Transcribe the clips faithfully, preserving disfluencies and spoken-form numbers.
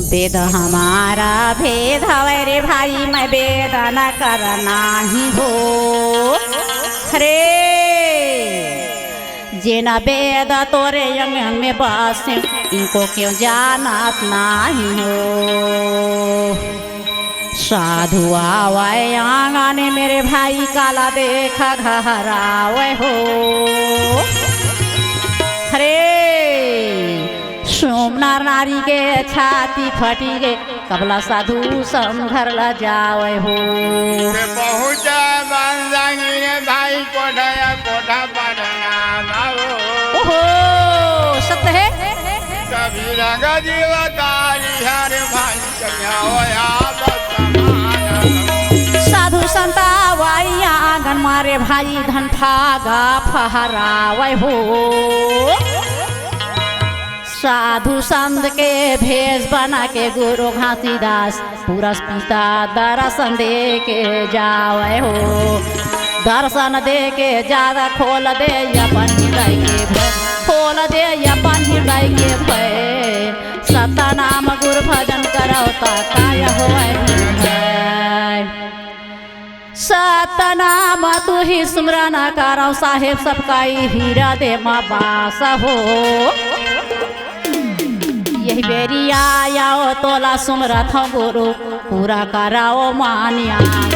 वेद हमारा भेद हवय रे भाई, मैं वेद न करना ही हो। अरे, जेन वेद तोरे अंग अंग में बसे, इनको क्यों जानत नाही हो। साधु आवय आंगन मेरे भाई, काला देख घहरावय हो। अरे, सुमनर नारी के छाती फटी गे, कबला साधु संग घर ला जावय हो। के पहुँचा बन संगी रे भाई, कोठा या कोठा बदनाम हो। ओहो, सत्य है। कभी रंग जीव तारी हर भाई, कन्या होया बस समान। साधु संत आवय आंगन मारे भाई, धन फागा फहरावय हो। साधु संत के भेष बना के गुरु घासीदास, पुरस पिता दर्शन दे के जावय हो। दर्शन दे के जादा खोल दे अपन हृदय के भय, खोल दे अपन हृदय के भय। सतनाम गुरु भजन करव त काय होय निर्भय। सतनाम तुही सुमरन करव साहेब, सबका ई हृदय म बास हो। यही बेरी आयव तोला सुमरत हव गुरु, पूरा करव मान्यास।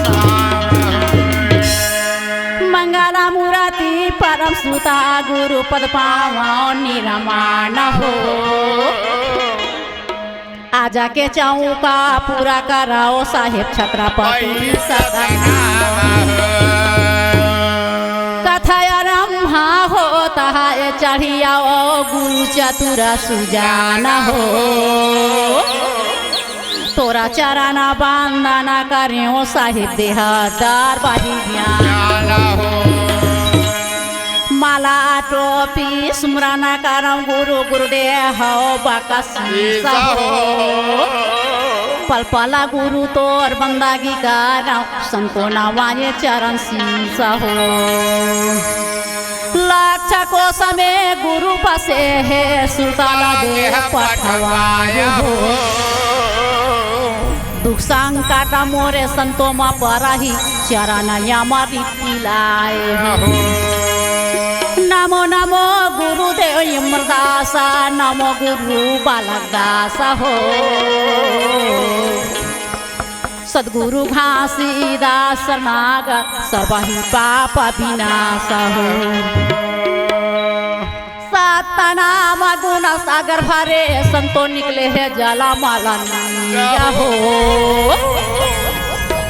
मंगला मूरति परम सुता गुरु पद पावव निरमान हो। आजा के चौका पूरा करव साहेब छत्रपति सतनाम। कथा आरंभ होत हे, चढ़िया ओ गुरु चतुर सुजान हो। तोरा चरण बंदन करेंव साहेब, देह दर बही ज्ञान हो। माला टोपी सुमरन करंव गुरु, गुरुदेव हव बकसीस हो। पल पल गुरु तोर बंदगी करंव, संतो नवाए चरण शीस हो। लक्ष कोस में गुरु बसे हे, सुरता ला देह पठवाय हो। दुख संकट मोरे संतो म परही, चरण अमृत पिलाए हो। नमो नमो गुरुदेव इमरदास, नमो गुरु बालक दास हो। सतगुरु घासीदास नाग, सर्वही पाप विनाश हो। सतनाम गुण सागर भरे, संतो निकले हे जलमल नीर हो।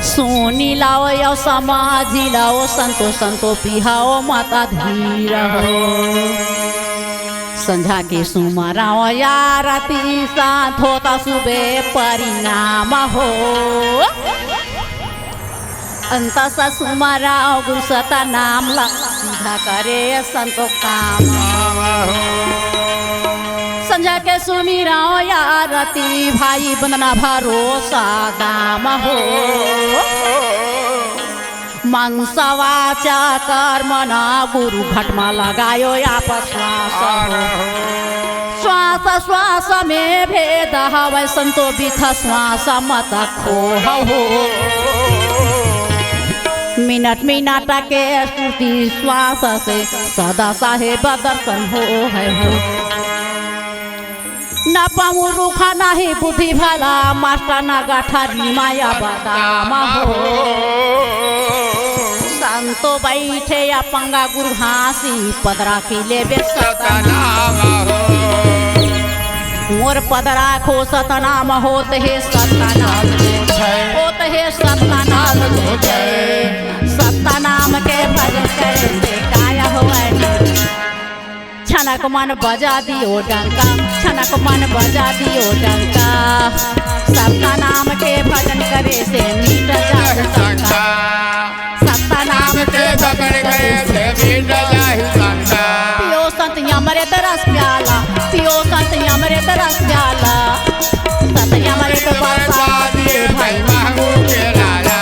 सुनी लव अउ समझी लव संतो, संतो पिहव मत धीर हो। संझा के सुमरव आरती, साथ होत सुबे परिणाम हो। अंत स सुमरव गुरु सतनाम ला, सीधा करे संतो काम। संझा के सुमिरव आरती, भाई बंदना भरोसा दाम हो। मंसवाचा कर्मना गुरु घट म लगायो आप श्वास हो। श्वास श्वास में भेद हवय, संतो बिथ श्वास मत खोहव हो। मिनट मिनट के स्फूर्ति श्वास से, सदा साहेब दर्शन होहय हो। न पाऊं रूखा नाही बुद्धि भला, मास्टर न गठरी माया बदाम हो। संतो बैठे अपंगा गुरु घासी, पदरा की लेबे सतनाम हो। मोर पदरा खो सतनाम होत हे सतनाम, होत हे सतनाम। सतनाम के भजन करे से काय होवय। छनक मन बजा दियो डंका, छनक मन बजा दियो डंका। सतनाम के भजन करे से मिट जाहु शंका। सतनाम के भजन करे से मिट जाहु शंका। पियो संत अमृत रस प्याला, पियो संत अमृत रस प्याला। संत अमृत बरसा दिए भाई महबूब के लाला।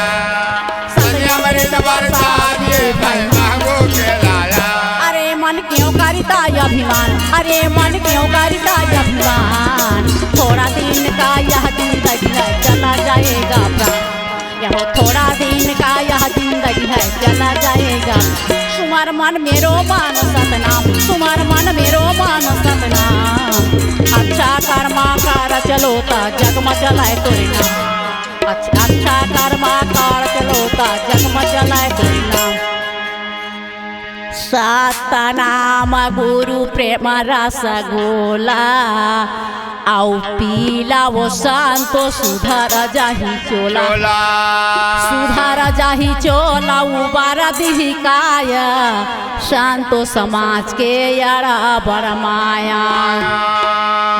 संत अमृत बरसा दिए भाई महबूब के लाला। अरे मन क्यों करता ये अभिमान, अरे मन क्यों करता ये अभिमान। हो थोड़ा दिन का यह जिंदगी है, चला जाएगा प्राण। यह थोड़ा दिन का यह जिंदगी है, चला जाएगा। सुमर मन मेरो मन सतनाम, सुमर मन मेरो मन सतनाम। अच्छा कर्मा कर चलो ता जग में चलाए तोरे नाम। अच्छा, अच्छा कर्मा कर चलो ता जग में चलाए तोरे नाम। सतनाम गुरु प्रेम रस घोला, अउ पीला वो संतो सुधर जाही चोला। चोला। सुधर जाही चोला, उबार दिही काया, संतो समाज के यारा बड़ माया।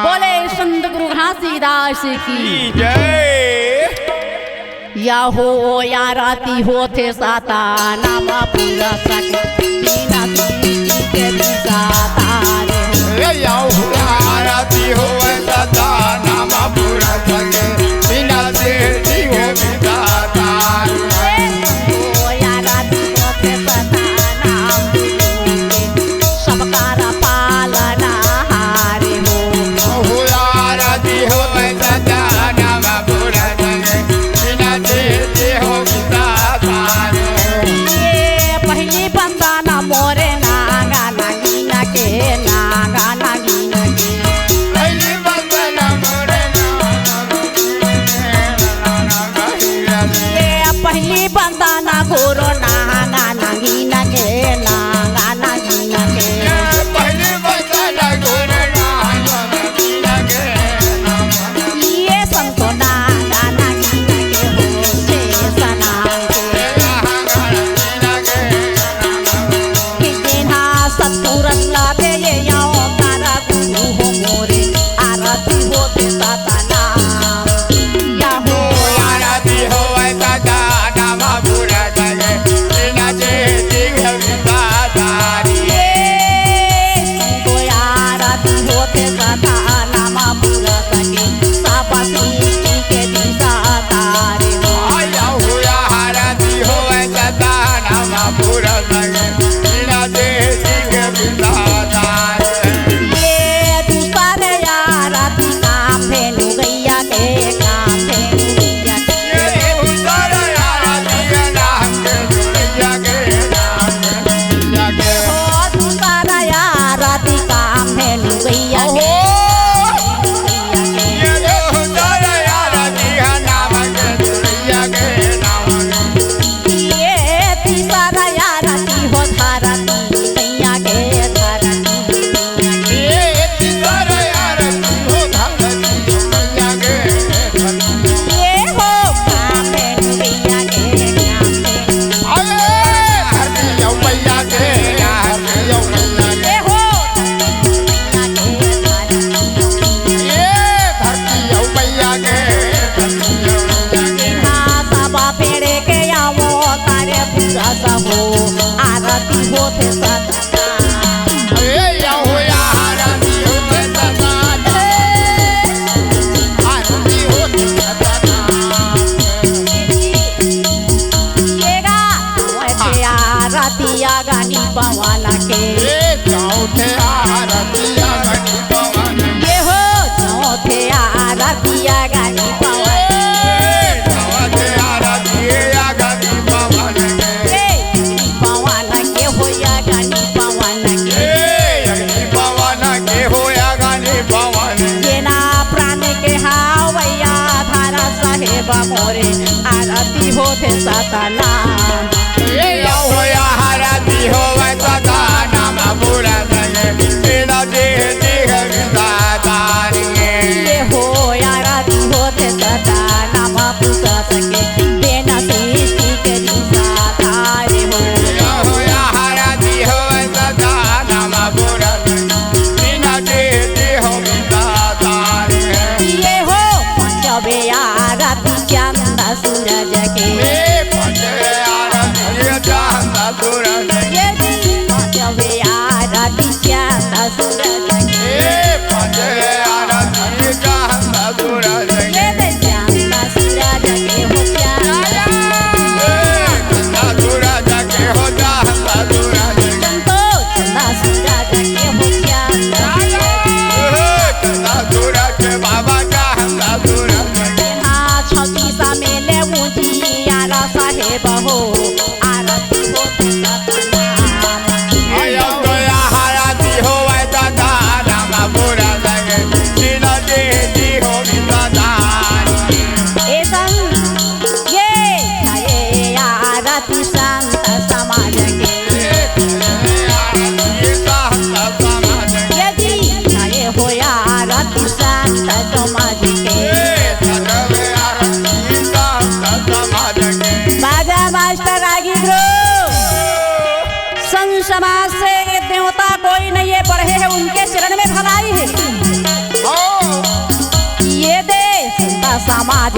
बोले संत गुरु घासीदास की। की जय। यहो आरती होथे सतनाम पुरस के, बिना सृष्टि के विधाता रे। ए यहो आरती होय सतनाम पुरस के, बिना सृष्टि के विधाता रे। ए यहो आरती होथे सतनाम पुरस के, सबकर पालनहार हो। हो आरती होय सतनाम पुरस के, बिना सृष्टि के विधाता रे। ये पहिली बंदना मोरे नांगा नांगिन के, नांगा नांगिन के। पहिली बंदना मोरे नांगा नांगिन के, नांगा नांगिन के। ये पहिली बंदना गुरु नांगा नांगिन के, नांगा नांगिन के। ये पहिली बंदना गुरु नांगा नांगिन के, नांगा ये संतो नांगा नांगिन के हो, शेष नांग के। कि जेन हा सतपुरस ला दे ये अवतार गुरु हो मोरे, आरती होथे सतनाम। यहो आरती होय सतनाम पुरस के, बिना सृष्टि के विधाता रे। ये संतो आरती होथे सतनाम पुरस के, सब सृष्टि के विधाता रे हो। आया हुआ आरती होय सतनाम पुरस के, बिना सृष्टि के विधाता रे। ये दूसरे आरती काम धेनु गैया के, काम धेनु गैया के। ये दूसरे आरती नाम के गैया के, नाम के गैया के। ओ दूसरे आरती काम धेनु गैया के। ओहो। ये दूसरे आरती नाम के गैया के, नाम के। ये तीसरा आरती हो धरती मैया के, धरती मैया के। ये तीसरा आरती हो धरती मैया के, धरती। ये हो कामे मैया के, कामे। अरे धरती मैया के, धरती मैया के। ये हो धरती मैया के, धरती। ये धरती मैया के, धरती मैया के। हाँ, सब पेड़ के आवो तारे पूरा सब हो, आरती होथे सतना। ए, या हो या आरती होथे सतना। आरती होथे सतना। ये गा, आरती आगनी पवन के। ए, चौथे आरती आगनी पवन। ये हो चौथे आरती आगनी पवन। ए, चौथे आरती आगनी पवन। ए, पवन के हो आगनी पवन के। ए, अग्नि पवन के हो आगनी पवन। ये ना प्राण के हावैया धारा साहेब मोरे आरती होथे सतना। ए, या हो या आरती होवे सतना, माँ पूरा संगे, बिना जे देह विधाता रे। ये हो आरती होथे सतना, माँ पूरा संगे, बिना सृष्टि के विधाता रे हो। या हो या आरती होवे सतना, माँ पूरा संगे, बिना जे देह विधाता रे। ये हो पंचवे आरती चंद सूरज के। ए, पंचवे आरती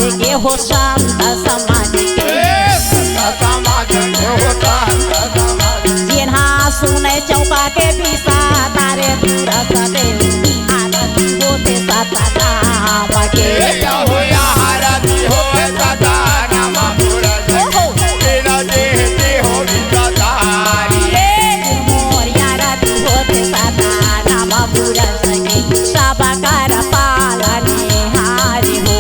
के हो संत समाज के। ए, संत समाज के हो संत समाज के। जेन हा सुने चौका के बिसात रे दूर सके आरती होथे सतनाम के। ए, हो या आरती होय सतनाम पुरस के। ओहो। बिना देह के हो विचारी। ए, मोर आरती होथे सतनाम पुरस के। सब कर पालनहारी हो।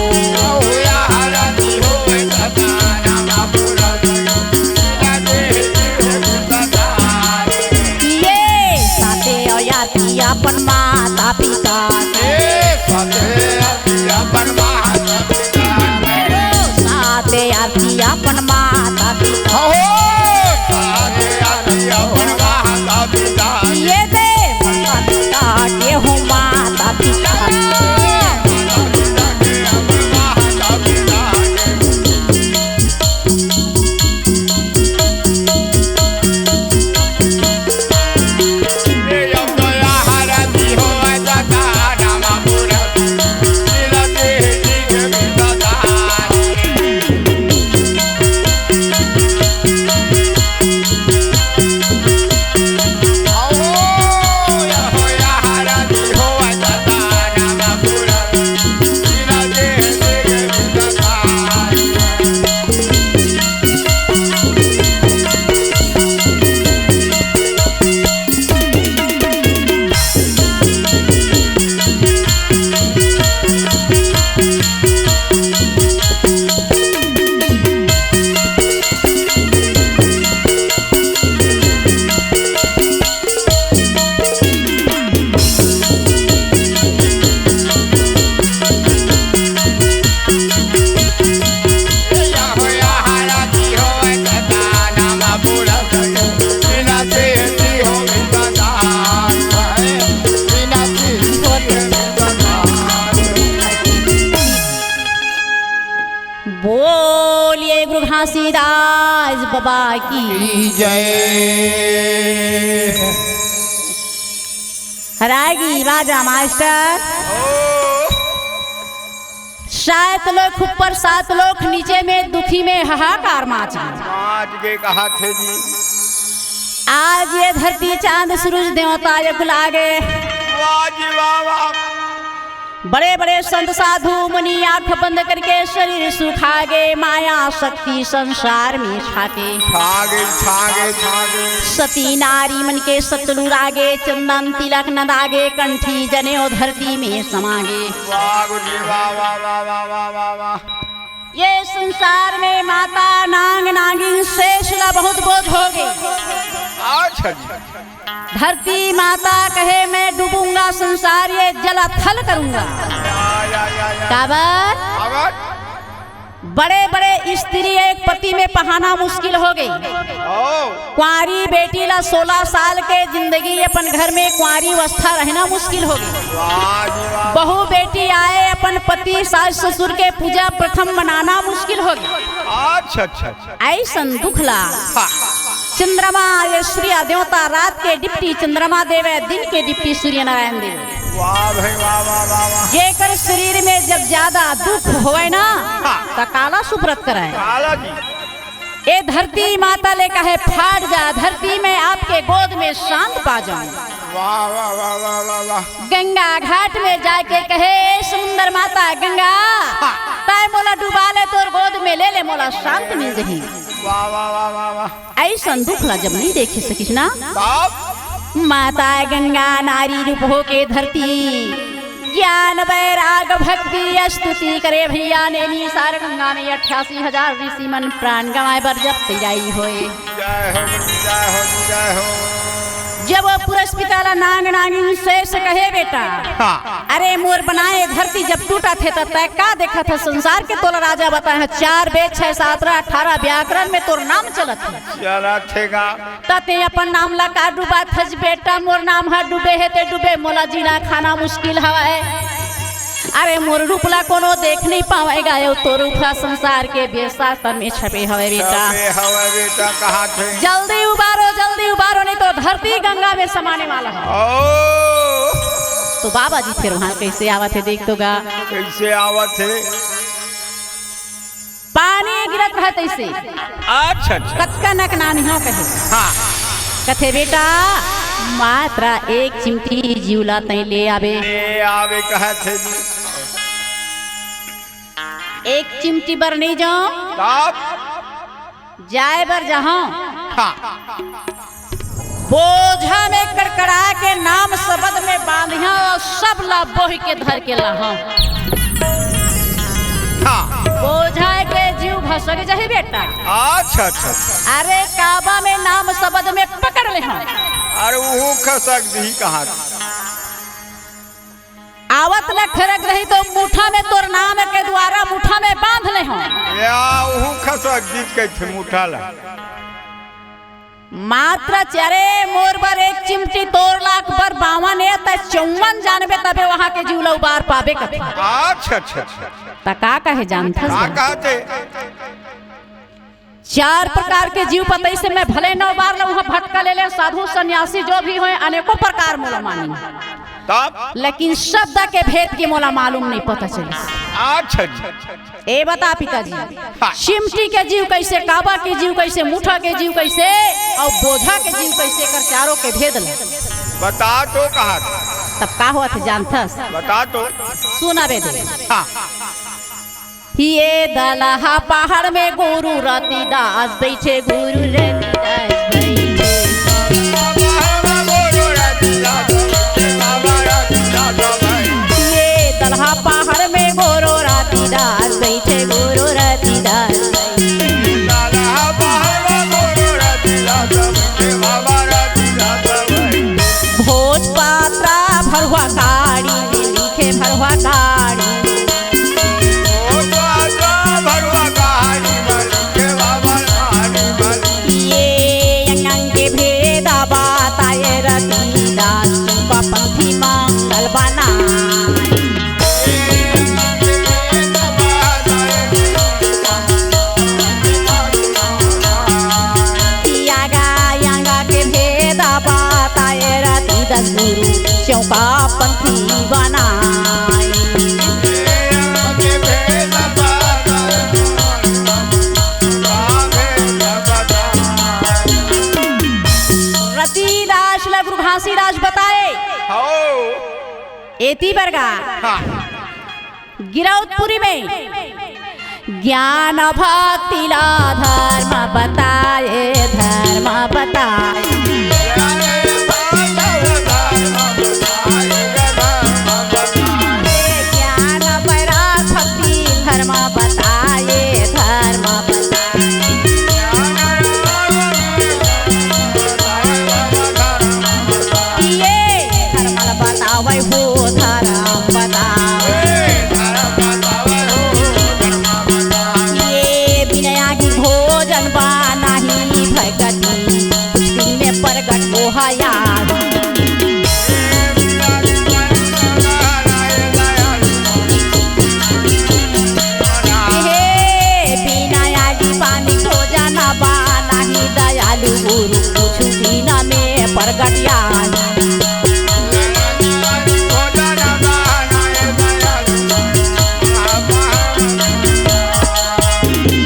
ये साथे आरती अपन माता पिता। साथे आरती अपन माता पिता। ये दे माता पिता के हो माता पिता। बोलिए गुरु घासीदास बाबा की। की जय। हराएगी बाजा मास्टर। सात लोक ऊपर, सात लोक नीचे में, दुखी में हाहाकार माच गे। माच गे कहा थे जी। आज ये धरती, चांद, सूरज, देवता ये कुल आगे। वाह जी वाह, वाह। बड़े बड़े संत साधु मुनि आंख बंद करके शरीर सुखा गे, माया शक्ति संसार में छाके। छा गे, छा गे, छा गे। सती नारी मन के सतलू रागे, चंदन तिलक नदागे, कंठी जनेऊ धरती में समागे। वाह गुरु जी, वाह, वाह, वाह। ये संसार में माता नांग नागिन शेष ला बहुत बोझ हो गे। अच्छा जी। धरती माता कहे, "मैं डूबूंगा, संसार ये जलाथल करूंगा।" या, या, या, या। काबर? काबर? बड़े-बड़े स्त्री एक पति में पहाना मुश्किल हो गे। ओ। कुंवारी बेटी ला सोलह साल के जिंदगी अपन घर में कुंवारी अवस्था रहना मुश्किल हो गे। वाह जी वाह। बहू बेटी आए अपन पति सास ससुर के पूजा प्रथम मनाना मुश्किल हो गे। अच्छा, अच्छा, अच्छा। अइसन दुख ला हाँ। चंद्रमा, ये सूर्य देवता रात के डिप्टी चंद्रमा देवे, दिन के डिप्टी सूर्य नारायण देवे। वाह भाई, वाह, वाह, वाह, वाह। जेकर शरीर में जब ज्यादा दुख होवे ना, हाँ। त काला सुव्रत कराए। काला जी। ए धरती माता ले कहे, "फाट जा धरती, मैं आपके गोद में शांत पा जाऊं।" वाह, वाह, वाह, वाह, वाह, वाह। गंगा घाट में जाके कहे, "ए समुंदर माता गंगा, हाँ। तय मोला डुबा ले, तोर गोद में ले ले, मोला शांत मिल जही।" वाह, वाह, वाह, वाह, वाह। अइसन दुख ला जब नहीं देखे सकिस ना। तब? माता गंगा नारी रूप होके धरती, ज्ञान वैराग भक्ति स्तुति करे भैया, नैनी सार गंगा में अट्ठासी हजार ऋषि मन प्राण गंवाए बर जब तैयारी होए। जय हो, जय हो, जय हो। जब वो पुरस्पिता ला नांग नागिन शेष कहे बेटा, हाँ। अरे मोर बनाए धरती जब टूटत हे त तय का देखत हे संसार के, तोला राजा बताए हे, चार वेद, छह शास्त्र, अठारह व्याकरण में तोर नाम चलत हे। चलत हे गा। त तय अपन नाम ला का डुबाथस बेटा, मोर नाम ह डूबे हे ते डूबे, मोला जीना खाना मुश्किल हवय। अरे मोर रूप ला कोनो देख नहीं पावेगा, यो तो रूप ह संसार के बेसात में छपे हवय बेटा। छपे हवय बेटा, कहा थे। जल्दी उबारो, जल्दी उबारो, नहीं तो धरती गंगा में समाने वाला है। ओ। तो बाबा जी फिर वहाँ कैसे आवत हे, देख तो गा। कैसे आवत हे? पानी गिरत रहत तइसे। अच्छा, अच्छा। कतका नकनानी हो कहे। हाँ। कथे, "बेटा, मात्र एक चिमटी जीव ला तैं ले आबे।" ले आबे कहत हे जी। एक चिमटी बर नहीं जाओ। तब? जाए बर जहाँ। हाँ। बोझा में कड़कड़ा के नाम शब्द में बांधिया और सब ला बोह के धर के लाहा। हाँ। बोझा के जीव भसक जाही बेटा। अच्छा, अच्छा, अच्छा। अरे काबा में नाम शब्द में पकड़ ले हम। अरे वो खसक दी कहाँ? आवत ले ठरक रही तो मुठा में तोर नाम के द्वारा मुठा में बांध ले हम। या, उहू खसक दीस कहिथे मुठा ला। मात्र चरे मोर बर एक चिमटी तोर लाख बर बावन ए, त चौवन जानबे तबे वहां के जीव ला उबार पाबे कथे। अच्छा, अच्छा, अच्छा। त का कहे जानथस का बे? कहते? चार प्रकार के जीव पतई से मैं भले नौ बार लहूँ भटका ले ले, साधु सन्यासी जो भी होए, अनेकों प्रकार मोला मानी। तब? लेकिन शब्द के भेद के मोला मालूम नहीं पता चली। अच्छा जी। ए बता पिताजी, हाँ। चिमटी के जीव कैसे, काबा के जीव कैसे, मुठा के जीव कैसे, और बोझा के जीव कैसे, कर चारों के भेद ले। बता तो कहा। तब का होत हे जानथस? बता तो। सुना बे दे। हाँ। ये दलहा पहाड़ में गुरु रतिदास बैठे, गुरु रतिदास बैठे। ये दलहा पहाड़ में गुरु रतिदास बैठे, गुरु रतिदास बैठे। भोजपत्रा भरुआ काड़ी में लिखे, भरुआ काड़ी। ये अंग अंग के भेद बताए रतिदास, चौपापंथी मंगल बनाए। यागा यांगा के भेद बताए रतिदास, गुरु चौपापंथी बनाए। रतिदास ला गुरु घासीदास बताए। हौ। एती बरगा। हाँ। गिरौदपुरी में ज्ञान भक्ति ला धर्म बताए, धर्म बताए। ज्ञान वैराग भक्ति धर्म बताए, धर्म बताए। ये धर्म बतावे हो, धर्म बतावे। ये बिना आगी भोजन बनाही भगती, कुछ दिन में प्रगट होहया। हे बिना आगी पानी भोजन बनाही दयालु गुरु, कुछ दिन में प्रगट या।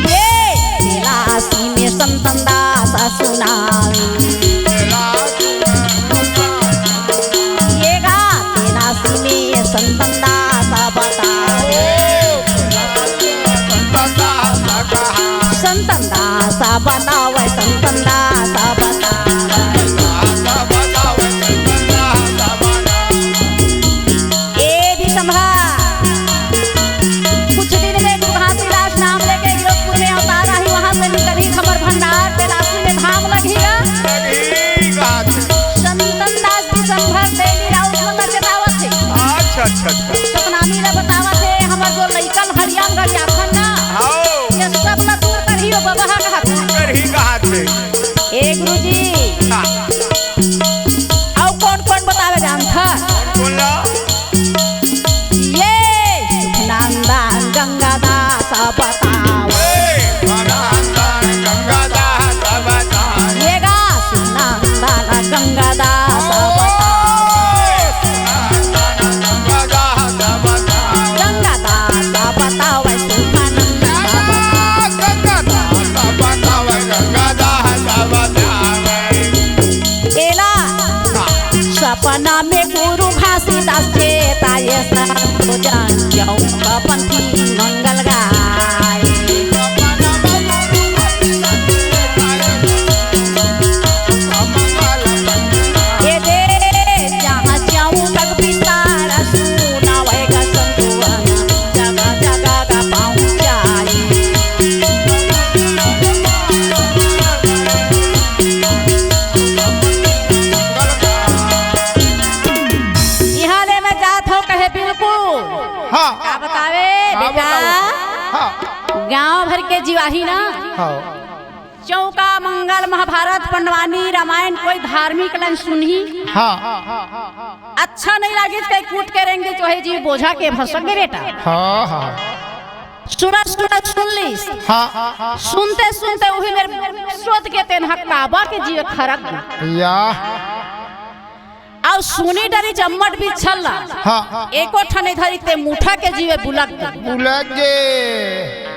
ये तेलासी में संतन दास सुनावे। ये गा तेलासी में संतन दास बतावे। संतन दास बतावे, संतन दास बतावे। ए भी संभा। कुछ दिन में गुरु घासीदास नाम लेके गिरौदपुर में अवतार आही, वहां से निकलही खबर भंडार, तेलासी में धाम लगही गा। लगही गा। संतन दास भी संभर तेली राउत में करके दावत हे। अच्छा, अच्छा, अच्छा। सतनामी ला बतावत हे, हमर जो लइकन हरियाणा का जाथन ना, हाँ। ये सब ला दूर करही ओ बबहा कहत हे। दूर करही कहत हे। ए गुरुजी। हाँ। अउ कौन कौन बतावे जानथा? कौन कौन ला? ये सुखनंदन गंगादास बतावे। ए, सुखनंदन गंगादास बतावे। ये गा सुखनंदन गंगादास बतावे। ए, सुखनंदन गंगादास बतावे। गंगादास बतावे सुखनंदन। नामे गुरु घासीदास चेताए, साधु जन चौक पंथी मंगल गाए। ए दे जहाँ चौक बिसार सुनावे गा संतुअन, जगह जगह गा पहुँचाए। इहाँ ले मैं जात हूँ कहे बिल्कुल। हाँ। का बतावे का बेटा? बतावे? हाँ। गाँव भर के जिवाही ना। हाँ। चौका, मंगल, महाभारत, पंडवानी, रामायण, कोई धार्मिक लन सुनही। हाँ। अच्छा नहीं लागिस कहीं कूट के रेंग दे, चोहे जीव बोझा के भसक गे बेटा। हाँ, हाँ। सुरत सुरत सुन लीस। हाँ। सुनते सुनते उही मेर सोच के तेन ह काबा के जीव खरक गे। या। अउ सुनी डरी जम्मट बिछल ला। हाँ। एको ठने धरी ते मुठा के जीव बुलक गे। बुलक गे।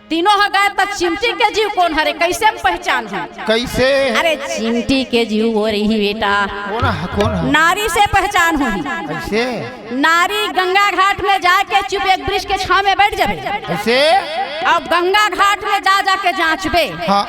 तीनों ह गाय त चिमटी के जीव कोन हरे, कैसे हम पहचान हो? कैसे? अरे चिमटी के जीव वो रही बेटा। कोन ह, कोन ह? नारी से पहचान होही। कैसे? नारी गंगा घाट में जाके चुप एक वृक्ष के छाँव में बैठ जाबे। कैसे? अब गंगा घाट में जा जाके जाँचबे। हाँ।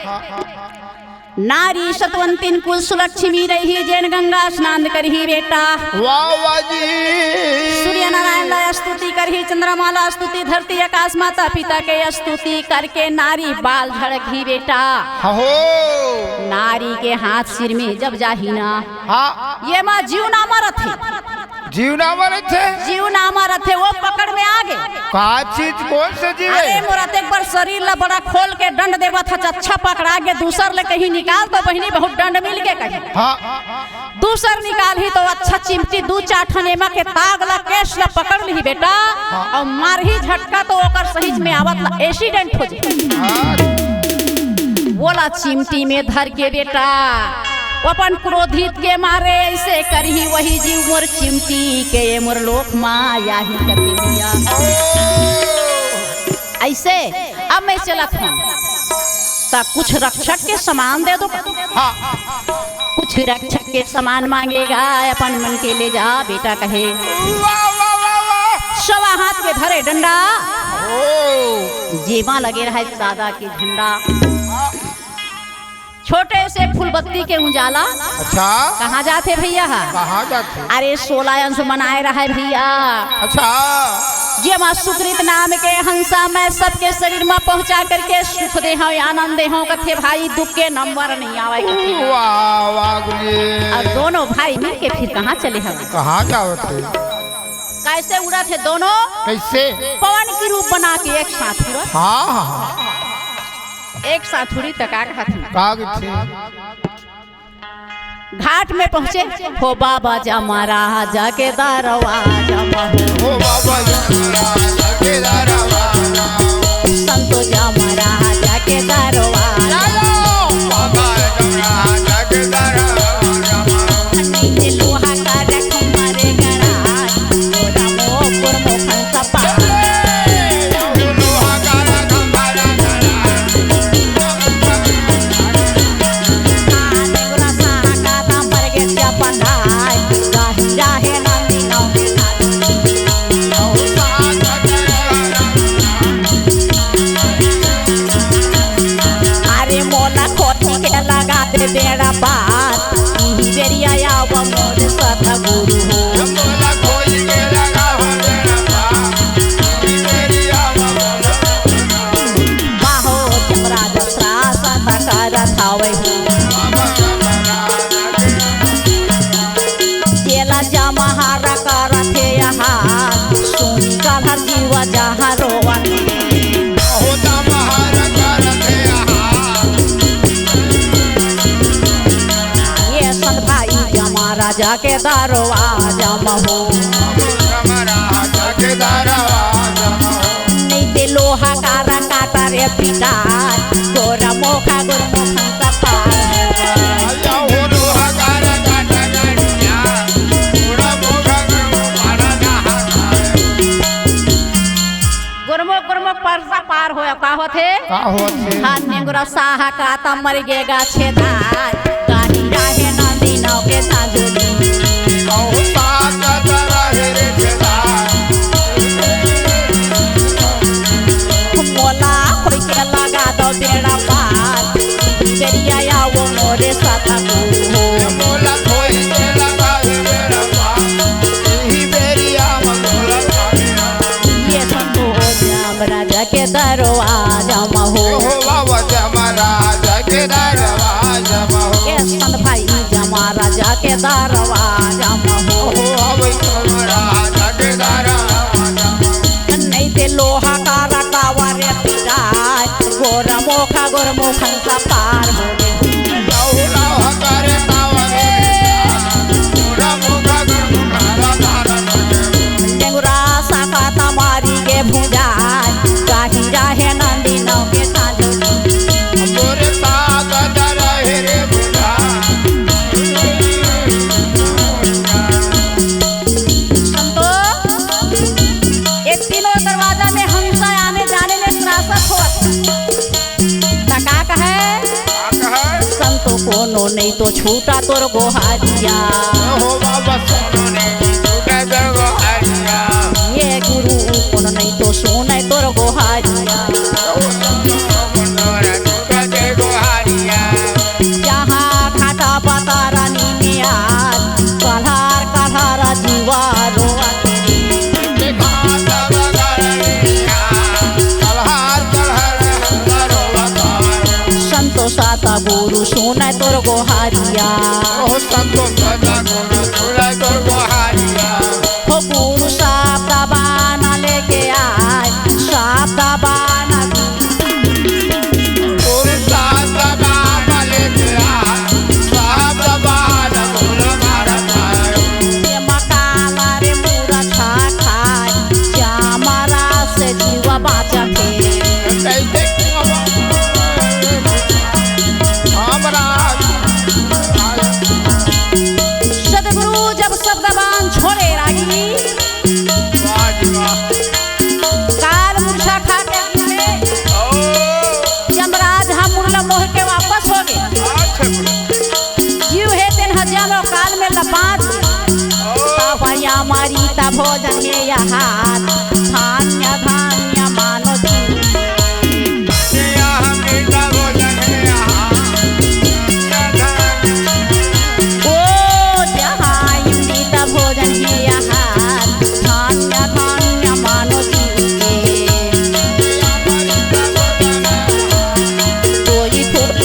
नारी सतवंतिन कुल सुलक्ष्मी रही, जेन गंगा स्नान करही बेटा। वाह, वाह जी। सूर्य नारायण ला स्तुति करही, चंद्रमा ला स्तुति, धरती आकाश माता पिता के स्तुति करके नारी बाल झड़कही बेटा। हो। नारी के हाथ सिर में जब जाही ना, हाँ। ये मा जीव ना मरत हे। जीव ना मरत हे? जीव ना मरत हे, वो पकड़ में आ गे। का चीज, कोन से जीव हे? अरे मोरा ते एक बार शरीर ला बड़ा खोल के डंड देवत हच, अच्छा पकड़ा गे, दूसर ले कहीं निकाल तो बहिनी बहुत डंड मिल के कहीं। हाँ। दूसर निकालही तो अच्छा चिमटी दू चार ठन एमा के ताग ला केस ला पकड़ लिही बेटा, हाँ। अउ मारही झटका तो ओकर सहीच में आवत ला accident हो जाही। हाँ। वोला चिमटी में धर के बेटा, वो अपन क्रोधित के मारे ऐसे करही, वही जीव मोर चिमटी के, ये मोर लोक माया ही कथे भैया। ऐसे अब मैं चलत हूँ, त कुछ रक्षक के समान दे दो। हाँ। कुछ रक्षक के समान मांगेगा, अपन मन के ले जा बेटा कहे। वाह, वाह, वाह, वाह। सवा हाथ के धरे डंडा, ओ। जेमा लगे रहे सादा के झंडा। छोटे से फूलबत्ती के उजाला। अच्छा। कहाँ जाथे भैया हा? कहाँ जाथे? अरे सोलह अंश मनाए रहे भैया। अच्छा। जेमा सुकृत नाम के हंसा मैं सबके शरीर में पहुंचा करके सुख दे हूँ, आनंद दे हूँ, कथे भाई दुख के नंबर नहीं आवे कथे। वाह, वाह गुरुजी। अब दोनों भाई मिल के फिर कहाँ चले हवे? कहाँ जावत हे? कैसे उड़त हे दोनों? कैसे? पवन की रूप बना के एक साथ उड़त। हाँ, हाँ, हाँ। एक साथ उड़ी त का कहत हे? का कहत हे? घाट में पहुंचे, हो बाबा जमा राजा के दरवाजा में हो। हो बाबा जमा राजा के दरवाजा में। संतो जमा राजा के दरवाजा में। बाबा जमा राजा के दरवाजा में। नीचे लोहा का रख मारे गड़ा, गोरा मोकुर मोखन सपा। अरे मोला खोटी के लगा दे बेड़ा पार, इही बेरिया आवा मोर सतगुरु हो। बाहो जमराज शासन करत हवे हो। जेला जमहार करत हे यहाँ, सुनी कालहर जीव जहाँ रोवन। ये सन भाई जमा राजा के दरवाजा में हो। नहीं ते लोहा कारा काटा रे पिटा, गोरा मोखा गोरा मोखा सपा। गुरमुख गुरमुख परसा पार होय, का होथे? का होथे? हाथ में गुरा साहा का त मर गे गा छेदार, कानी राहे नंदी नाव के साँझ। अहो सात तरह रे खेला। मोला कोई के लगा दो बेड़ा पार। बेरिया या वो मोरे साथ को। मोला कोई के लगा दो बेड़ा पार। ही बेरिया मोला ये संतो श्याम राजा के दरवाजा में हो। हो बाबा श्याम राजा के दरवाजा में हो। ये संत भाई जमा राजा के दरवाजा में हो। हो अब श्याम राजा के दरवाजा में। नहीं ते लोहा का रकावा रे पिटाए, गोरा मोखा गोर मोखन का पार हो गे। लोहा का रकावा रे पिटाए, गोरा मोखा गोर मोखन का पार हो गे। डेंगुरा साका तमारी के भुजाए, काही रहे नंदी नौ के साँझ। मोरे साथ रहे रे भुजाए। संतो, ये तीनों दरवाजा में हंसा आने जाने ले त्रासत होत। त का कहे? का कहे? संतो कोनो नहीं तो छूटा तोर गोहारिया। हो बाबा कोनो नहीं छूटा तोर गोहारिया। ये गुरु कोनो नहीं तो सुने तोर गोहारिया। हो कोनो नहीं छूटा तोर गोहारिया। जहाँ खाटा पता रानी मियाँ, कल्हार कल्हार जीवा रोवत रे। संतोषाता गुरु सुने तोर गोहारिया। ओ संतोषाता गुरु सुने तोर गोहारिया। हो गुरु साप्ता बाना लेके आए, साप्ता बाना। गुरु साप्ता बाना लेके आए, साप्ता बाना गुरु मारा पाए। ये मकाला रे पूरा छा खाए, चामरा से जीवा बाँचत हे। कैसे हमरा सदगुरु जब शब्द बाण छोड़े रागी, वाह जी वाह। काल मूर्छा खा के उठे। ओ। यमराज ह मुड़ला मोह के वापस हो गे। अच्छा। जीव हे तेन ह जम अउ काल में लपात। ओ। तब यमरीत भोजन हे आहार, धान्य धान्य मानो जीव। यमरीत भोजन हे आहार। ओ जहाँ यमरीत भोजन हे आहार, धान्य धान्य मानो जीव के। कोई फूल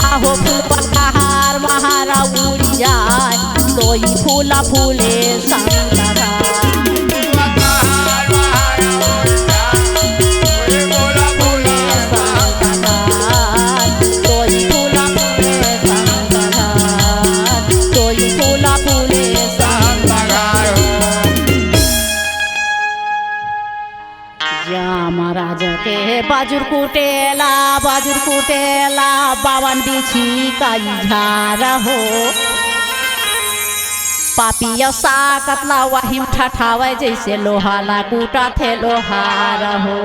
आहो फूल पतहार महारा उड़ी जाए, कोई फूला फूले संतरा। जाम राजा के बाजुर कुटेला, बाजुर कुटेला, बावन बिछी का इझार हो। पापी अउ साकत ला वाहिम ठठावय, जइसे लोहा ला कूटत हे लोहार हो।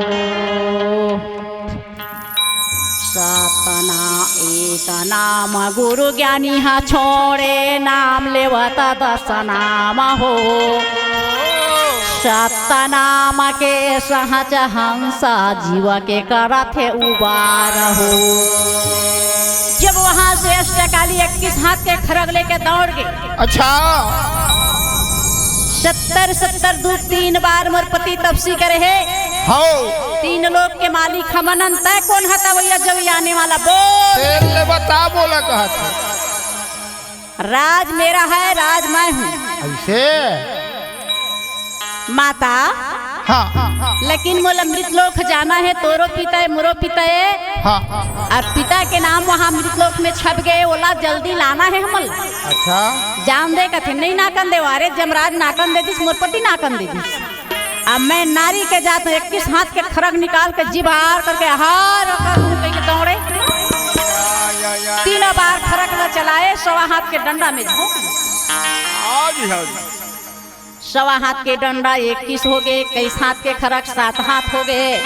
सतना एक नाम गुरु ज्ञानी हा, छोड़े नाम लेवत दस नाम हो। सतनाम के सहज हंसा, जीव के करत हे उबार हो। जब वहां से अष्टकाली इक्कीस हाथ के खरग लेके दौड़ गे। अच्छा। सत्तर सत्तर दू तीन बार मोर पति तपसी करे हे। हौ। तीन लोक के मालिक हमन हन, तै कोन हस तवइया जवइया आने वाला? बोल। तेल ले बता, बोला कहत हे। राज मेरा है, राज मैं हूँ। ऐसे? माता, हाँ। लेकिन मोला मृत लोक जाना है, तोरो पिता है, मोरो पिता है। हाँ। अउ पिता के नाम वहाँ मृत लोक में छप गे, ओला जल्दी लाना है हमन। अच्छा। जान दे कथे, नहीं नाकन देवंव। अरे जमराज नाकन दे दिस, मोर पति नाकन दे दिस। अब मैं नारी के जात हूँ, इक्कीस हाथ के खरग निकाल के जीभ आर करके हार कर दूँ कहि के दौड़े। तीनों बार खरग ल चलाए, सवा हाथ के डंडा में झोंक दिस। हाँ जी, हाँ जी। सवा हाथ के डंडा इक्कीस हो गे, इक्कीस हाथ के खरग सात हाथ हो गे।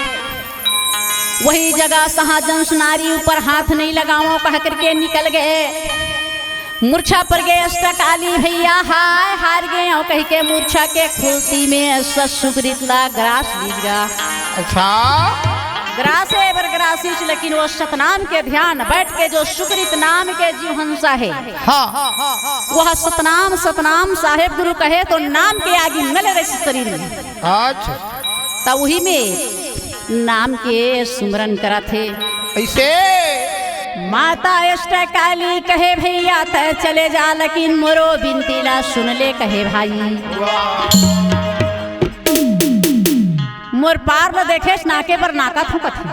वही जगह सहज अंश नारी ऊपर हाथ नहीं लगावंव कह करके निकल गे। मूर्छा पर गे अष्टकाली भैया, हाय हार गे अउ कहिके मूर्छा के खुलती में सत सुकृत ला ग्रास लीस गा। अच्छा। ग्रासे बर ग्रासिस, लेकिन वो सतनाम के ध्यान बैठ के जो सुकृत नाम के जीव हंसा हे, हाँ। वह सतनाम, सतनाम साहेब गुरु कहे तो नाम के आगी नले रहिस शरीर में। अच्छा। त उही में नाम के सुमरन करत हे। अइसे? माता अष्टकाली कहे, "भैया तैं चले जा, लेकिन मोरो बिनती ला सुन ले," कहे भाई। वाह। मोर पार ल देखेस, नाके बर नाकत हूँ कथे।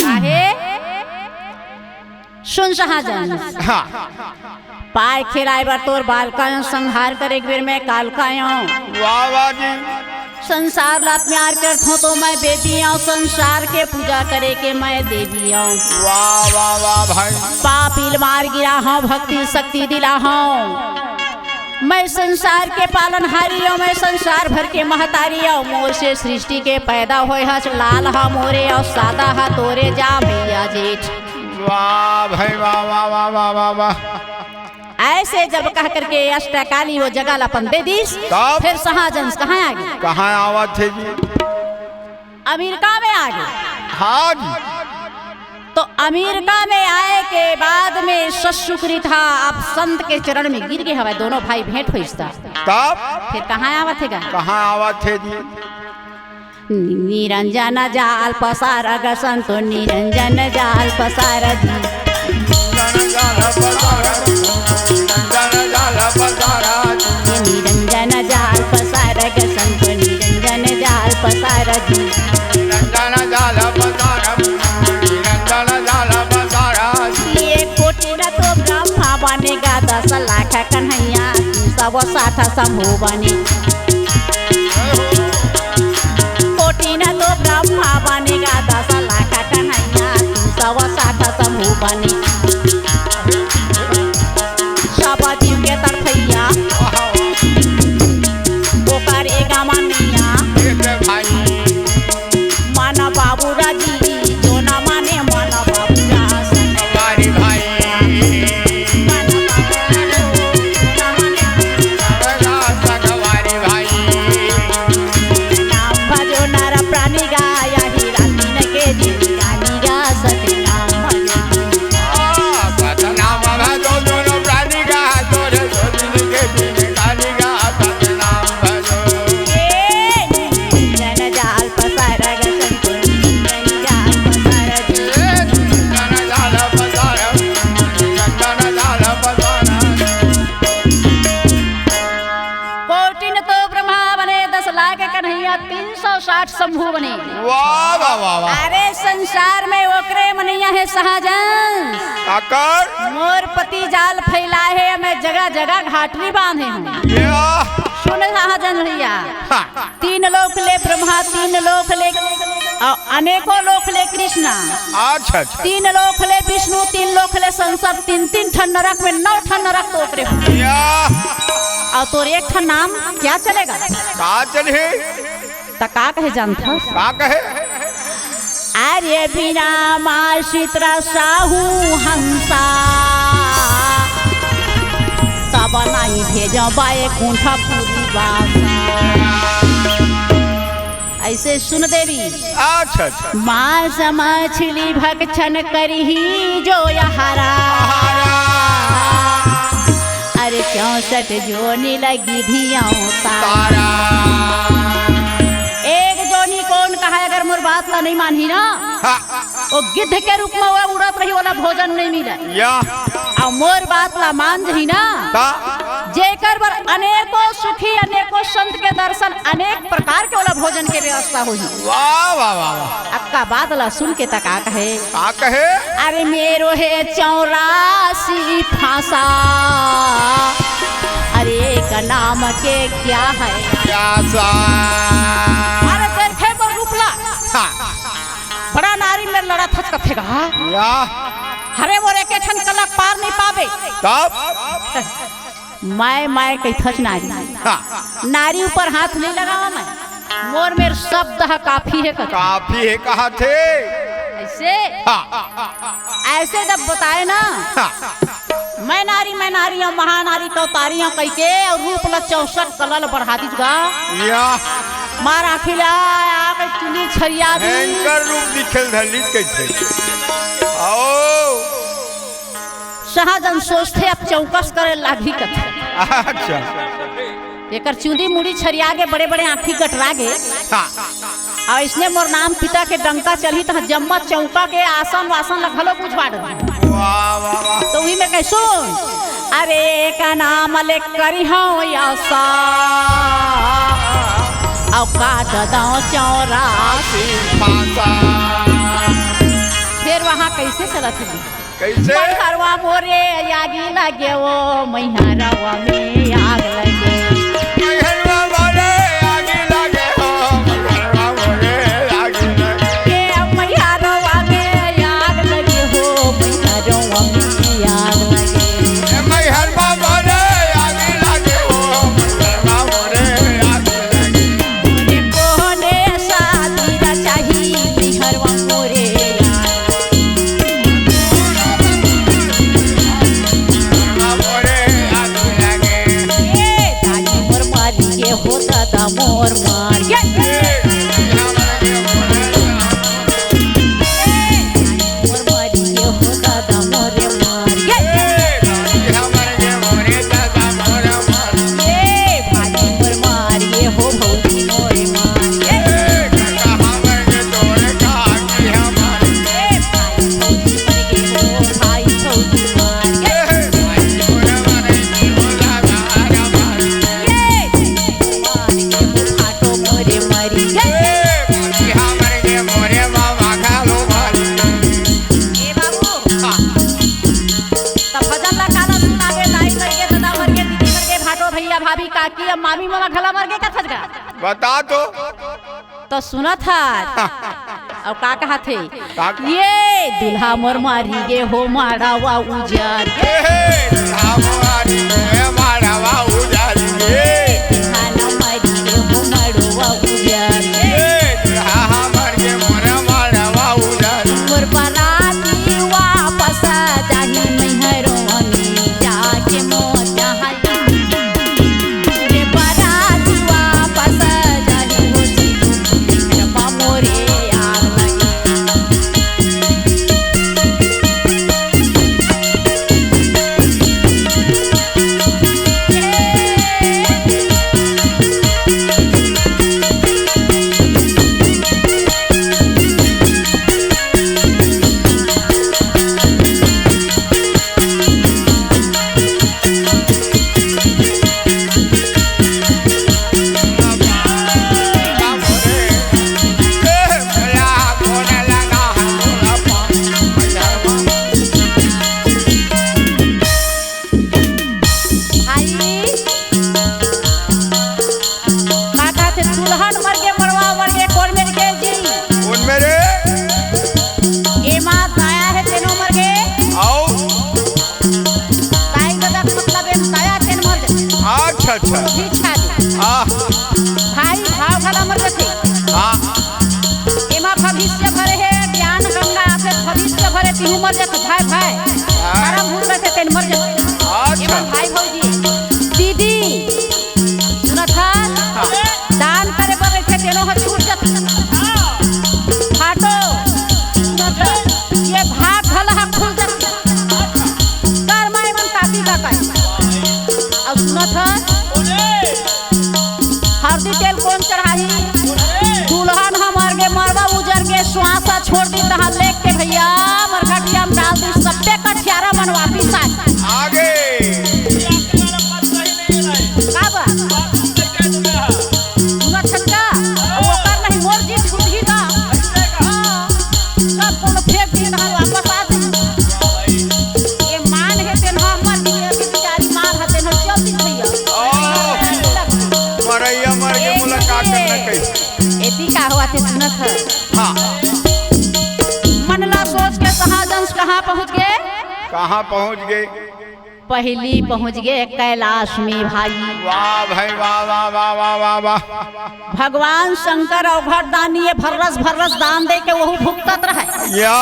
काहे? सुन सहजन। हाँ। पाय खेलाय बर तोर बालका अयों, संहार करे के बेर में कालका अयों। वाह, वाह जी। संसार ला प्यार करथों तो मैं बेबी अयों, संसार के पूजा करे के मैं देवी अयों। वाह, वाह, वाह भाई। पापी ल मार गिराहूँ, भक्ति शक्ति दिलाहूँ। मैं संसार के पालनहारी अयों, मैं संसार भर के महतारी अयों। मोर से सृष्टि के पैदा होय हस, लाल हा मोरे अउ सादा हा तोरे, जा भैया जेठ। वाह भाई, वाह, वाह। ऐसे जब कह करके अष्टकाली वो जगह ला अपन दे दीस, तब? फिर सहजन कहाँ आ गे? कहाँ आवत हे जी? अमेरिका में आ गे। हाँ जी। तो अमेरिका में आए के बाद में सत सुकृत हा अब संत के चरण में गिर गे हवय, दोनों भाई भेंट होइस ता। तब? फिर कहाँ आवत हे गा? कहाँ आवत हे जी? निरंजन जाल पसार ग संतो, निरंजन जाल पसार जी। निरंजन जाल पसार, निरंजन जाल पसार जी। निरंजन जाल पसार ग संतो, निरंजन जाल पसार जी। निरंजन जाल पसार, निरंजन जाल पसार जी। एक कोटि न तो ब्रह्मा बने गा, दस लाख कन्हैया, तीन सौ साठ शंभु बने। कोटि न तो ब्रह्मा बने गा, दस लाख कन्हैया, तीन सौ साठ शंभु बने। सब जीव के तरफैया, ओकर एगा मनैया। ए भाई। मन बाबू राजी, जो न माने मन बाबू राज। संगवारी भाई। मन बाबू राज, जो न माने मन बाबू राज। संगवारी भाई। नाम भजो नर प्राणी गा, यही रातिन के जिंदगानी गा, सतनाम भजो। आ, सतनाम भजो नर प्राणी गा, तोरे सोचिन के जिंदगानी गा, सतनाम भजो। ए, निरंजन जाल पसार ग संतो, निरंजन जाल पसार जी। ए, निरंजन जाल पसार, निरंजन जाल पसार। कोटिन तो ब्रह्मा बने, दस लाख कन्हैया, तीन सौ साठ शंभु बने। वाह, वाह, वाह, वाह। अरे, संसार में ओकरे मनैया हे सहजन। काकर? मोर पति जाल फैलाए हे, मैं जगह जगह घाटरी बांधे हूँ। या। सुन सहजन भैया। हाँ। तीन लोक ले ब्रह्मा, तीन लोक ले, अ, अनेकों लोक ले कृष्णा। अच्छा, अच्छा। तीन लोक ले विष्णु, तीन लोक ले शंकर, तीन तीन ठन नरक में नौ ठन नरक तो ओकरे हो। या। अउ तोर एक ठन नाम क्या चलेगा? का चलही? त का कहे जानथस? का कहे? अरे बिना माँ चित्रा साहू हंसा, तब नहीं भेजो बैकुंठपुरी बासा। अइसे सुन देवी। अच्छा, अच्छा। मांस मछली भक्षण करही जो यहारा। अरे चौसठ जोनी लगी धियौं तारा। तारा। एक जोनी कोन कहा, अगर मोर बात ला नहीं मानही ना, हाँ। वो गिद्ध के रूप में वो उड़त रही, ओला भोजन नहीं मिले। या। अउ मोर बात ला मान जही ना, का? जेकर बर अनेकों सुखी, अनेकों संत के दर्शन, अनेक प्रकार के ओला भोजन के व्यवस्था होही। वाह, वाह, वाह, वाह। अक्का बात ला सुन के त का कहे? का कहे? अरे मेरो है चौरासी फांसा, अरे एक नाम के क्या है? प्यासा। अरे देखे बर रूप ला। हाँ। बड़ा नारी मेर लड़त हच कथे गा। या। हरे मोर एके ठन कला पार नहीं पावे। तब? मैं, मैं कहिथच नारी। हाँ। नारी ऊपर हाथ नहीं लगावा मैं। मोर मेर शब्द ह काफी हे कथे। काफी हे कहा थे। अइसे? हाँ। अइसे जब बताए ना, हाँ। मैं नारी, मैं नारी हंव, महानारी के अवतारी हंव कहिके अउ रूप ल चौसठ कला ल बढ़ा दिस गा। या। मार आँखी ला, आ गई चुनी छरिया दी। भयंकर रूप दिखे ल धर लिस कहिथे। आओ। सहजन सोचथे, अब चौकस करे लागही कथे। अच्छा। एकर चूंदी मुड़ी छरिया गे, बड़े-बड़े आँखी गटरा गे। हाँ। अउ अइसने मोर नाम पिता के डंका चलही, त जम्मा चौका के आसन वासन ल घलो बुझवा डरही। वाह, वाह, वाह। त उही में कहे सुन, अरे का नाम ले करिहौं आसा, अउ काट दौं चौरासी पासा। फेर वहाँ कइसे चलत हे? कइसे? मैहरवा मोरे आगी लगे, ओ मैहरवा में आग लगे। मैहरवा मोरे आगी लगे, ओ मैहरवा मोरे आगी लगे। ए मैहरवा में आग लगे हो, मैहरवा में आग लगे। ए मैहरवा मोरे आगी लगे हो, मैहरवा मोरे आगी लगे। मोरे कोने साथी रा चाही, मैहरवा मोरे आग ए, दादी मोर मरी गे हो, दादा मोर मर गे। ए, दादी मोर मरी गे हो, दादा मोर मर गे। ए, दादी मोर मरी गे हो, भौजी मोर मर गे। भैया, भाभी, काकी, अब मामी, मामा घला मर गे का थजगा? बता तो। तो सुनत हस। अउ का कहत हे? का कहा? ए, दुल्हा मोर मरी गे हो, मड़वा उजर गे। ए, दुल्हा मोर मरी गे, मड़वा उजर गे। दुल्हा न मरी गे हो, मड़वा उजर गे। ए, दुल्हा मर गे मोर मड़वा उजर। मोर बराती वापस जाही, मैहरवा में जाके मोर जहाँ भाई, का कहथे, दुल्हन मर गे, मड़वा मर गे, कोन मेर गे जी? कोन मेर? एमा ताया हे, तेनो मर गे। अउ? ताई ददा के मतलब एम ताया तेन मर गे। अच्छा, अच्छा। पीछा दे। आह। भाई भाव घला मर गे थे। हाँ। एमा भविष्य भरे हे, ज्ञान गंगा आथे, भविष्य भरे तिहू मर जाथे, भाई, भाई। हाँ। धरम भूल रहिथे, तेन मर जाथे। अच्छा। एमा भाई भौजी। दीदी, सुनत हस? हाँ। दान करे बर रहिथे, तेनो ह छूट जाथे। फाटो, सुनत हस? ये भाग भला ह खुल जाथे। कर माई मन काकी का काई। अउ सुनत हस? हरदी तेल कोन चढ़ाही? दुल्हन ह मर गे, मड़वा उजर गे, श्वास छोड़ दिस, तहाँ लेग के भैया मरघटिया म डाल दिस, सबे कठियारा मन वापिस आ गे। आगे। का बा? सुनत हस का? ओकर नहीं मोर जी छूटही का? हाँ। सब कोनो फेंक दिस, तहाँ वापस आ जाही। ये मान हे तेन ह मर गे, ये बिचारी मार ह तेन ह चल दिस भैया। ओ, मरइया मर गे, मोला का करना कही? एती का होवत हे सुनत हस? हाँ। मन ला सोच के सहजन कहाँ पहुँच गे? कहाँ पहुँच गे? पहिली पहुँच गे कैलाश में भाई। वाह भाई, वाह, वाह। भगवान शंकर अवघड़ दानी ये भर्रस भर्रस दान दे के वहू भुगतत रहय। या।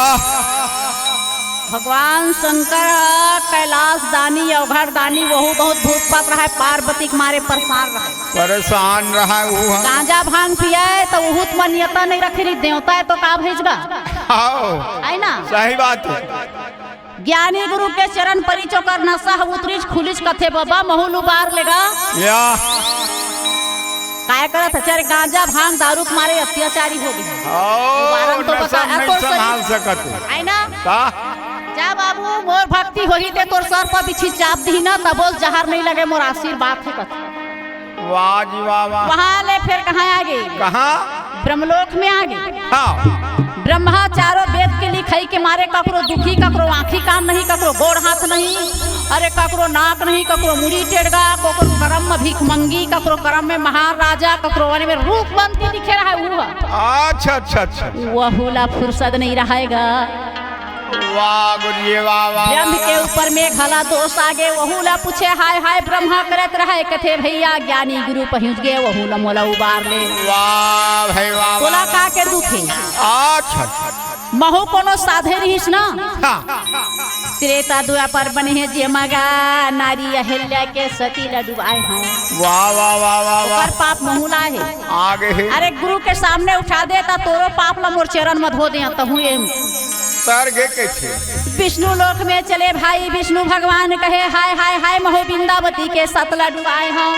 भगवान शंकर ह कैलाश दानी, अवघड़ दानी, वहू बहुत भूत पाप रहय, पार्वती के मारे परेशान रहय। परेशान रहय, वहू ह। गांजा भांग पियय त उहू त मान्यता नइ रखे रही, देवता हे तो का भइस गा? हव। हे ना? सही बात हे। ज्ञानी गुरु के चरण परिच ओकर नशा ह उतरिच, खुलिच, कथे, "बबा, महूं ल उबार ले गा।" या। काय करत हस? अरे गांजा भांग दारू के मारे अत्याचारी हो गे। ओ, उबारन तो नशा बता, नहीं अतो सही। संभाल सकत। हे ना? का? जा बाबू, मोर भक्ति होही ते तोर सर पर बिछी चाप दिही ना, तभो ले जहर नइ लगे, मोर आशीर्वाद हे कथे। वाह जी वाह, वाह। वहां ले फेर कहां आगे? कहां? ब्रह्मलोक में आगे। हां। ब्रह्मा चारों वेद के लिखई के मारे ककरो दुखी, ककरो आंखी कान नहीं, ककरो गोड़ हाथ नहीं, अरे ककरो नाक नहीं, ककरो मुड़ी टेड़गा, ककरो करम में भिखमंगी, ककरो करम में महाराजा, ककरो वन में रूपवंती लिखे रहय, ऊ ह। अच्छा, अच्छा, अच्छा, अच्छा। वहू ला फुरसत नइ रहय गा। वाह गुरुजी, वाह, वाह, ब्रह्म वाह, के वाह। ऊपर में घला दोष आगे, वहू ला पूछे, "हाय, हाय, ब्रह्मा करत रहय?" कथे, "भइया, ज्ञानी गुरु पहुंच गे, वहू ला मोला उबार ले।" वाह भाई, वाह, तोला वाह, का के दुख हे? अच्छा, अच्छा, अच्छा। महूं कोनो साधे रहिस ना। हां। त्रेता द्वापर बने हे, जेमा गा नारी अहिल्या के सती ला डुबाय हंव। वाह, वाह, वाह, वाह, वाह। ओकर पाप महूं ला हे। आगे हे। अरे गुरु के सामने उठा दे, त तोरो पाप ला मोर चरण म धो दे, तहूं ए। तर गे कइसे? विष्णु लोक में चले भाई, विष्णु भगवान कहे, "हाय, हाय, हाय, महूं बिंदावती के सत ला डुबाय हंव।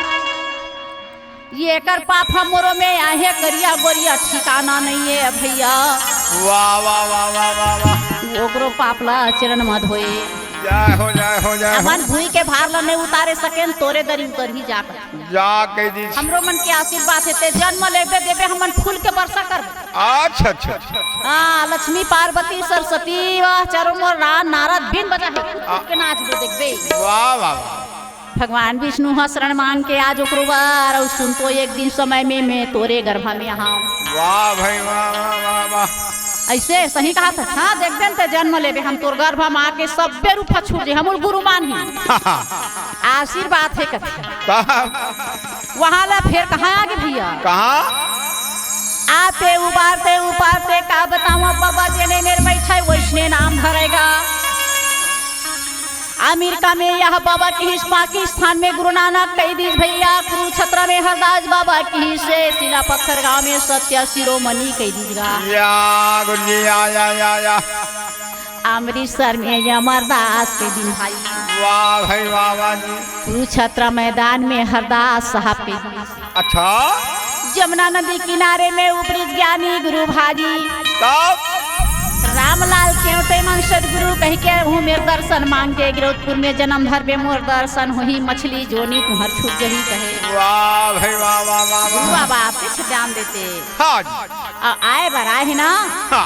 येकर पाप ह मोरो में आहे, करिया गोरिया ठिकाना नइ हे भइया।" वाह, वाह, वाह, वाह, वाह, वाह। ओकरो पाप ला चरण म धोए। जय हो, जय हो, जय हो। हमन भुई के भार ला नइ उतारे सकेन, तोरे दरी उतरही जाके। जा कहि दीस। हमरो मन के आशीर्वाद हे, ते जन्म लेबे देबे, हमन फूल के वर्षा करबे। अच्छा, अच्छा, अच्छा। हां, लक्ष्मी, पार्वती, सरस्वती, वाह, चारों मोर रा-, नारद बीन बजाही, आ- फूल के नाच दे देखबे। वाह, वाह, वाह। भगवान विष्णु ह शरण मांग के आज ओकरो बर, अउ सुन तो एक दिन समय में मैं तोरे गर्भा में आहां। वाह भाई, वाह, वाह, वाह, वाह। अइसे सही कहत हस, हां, देखबे न ते जन्म लेबे, हम तोर गर्भा में आके सब्बे रूप ह छूट जाही, हमू ल गुरु मानही। आशीर्वाद हे कथे। तब? वहां ले फेर कहां आगे भइया? कहां? आते उबारते उबारते का बतावंव बबा, जेने मेर बइठय वइसने नाम धरय गा। अमेरिका में यह बबा किहिस, पाकिस्तान में गुरु नानक कहि दीस भइया, कुरुक्षेत्र में हरदास बबा किहिस, सिला पत्थर गांव में सत्य शिरोमणि कहि दीस गा। या गुरुजी, या, या, या, या। अमृतसर में अमरदास कहि दीन भाई। वाह भाई, वाह, वाह जी। कुरुक्षेत्र मैदान में हरदास साहब कहि दीस। अच्छा। जमुना नदी किनारे में उपरिस ज्ञानी गुरु भाजी। तब? रामलाल केवटे मन सदगुरु कहिके उहू मेर दर्शन मांग के गिरौदपुर में जनम धरबे, मोर दर्शन होही, मछली जोनी तुंहर छूट जही कहे। वाह भाई, वाह, वाह, वाह, वाह। गुरु बाबा आपके छुट्यान देते। हां जी। आ, आए बर आए हे ना? हां।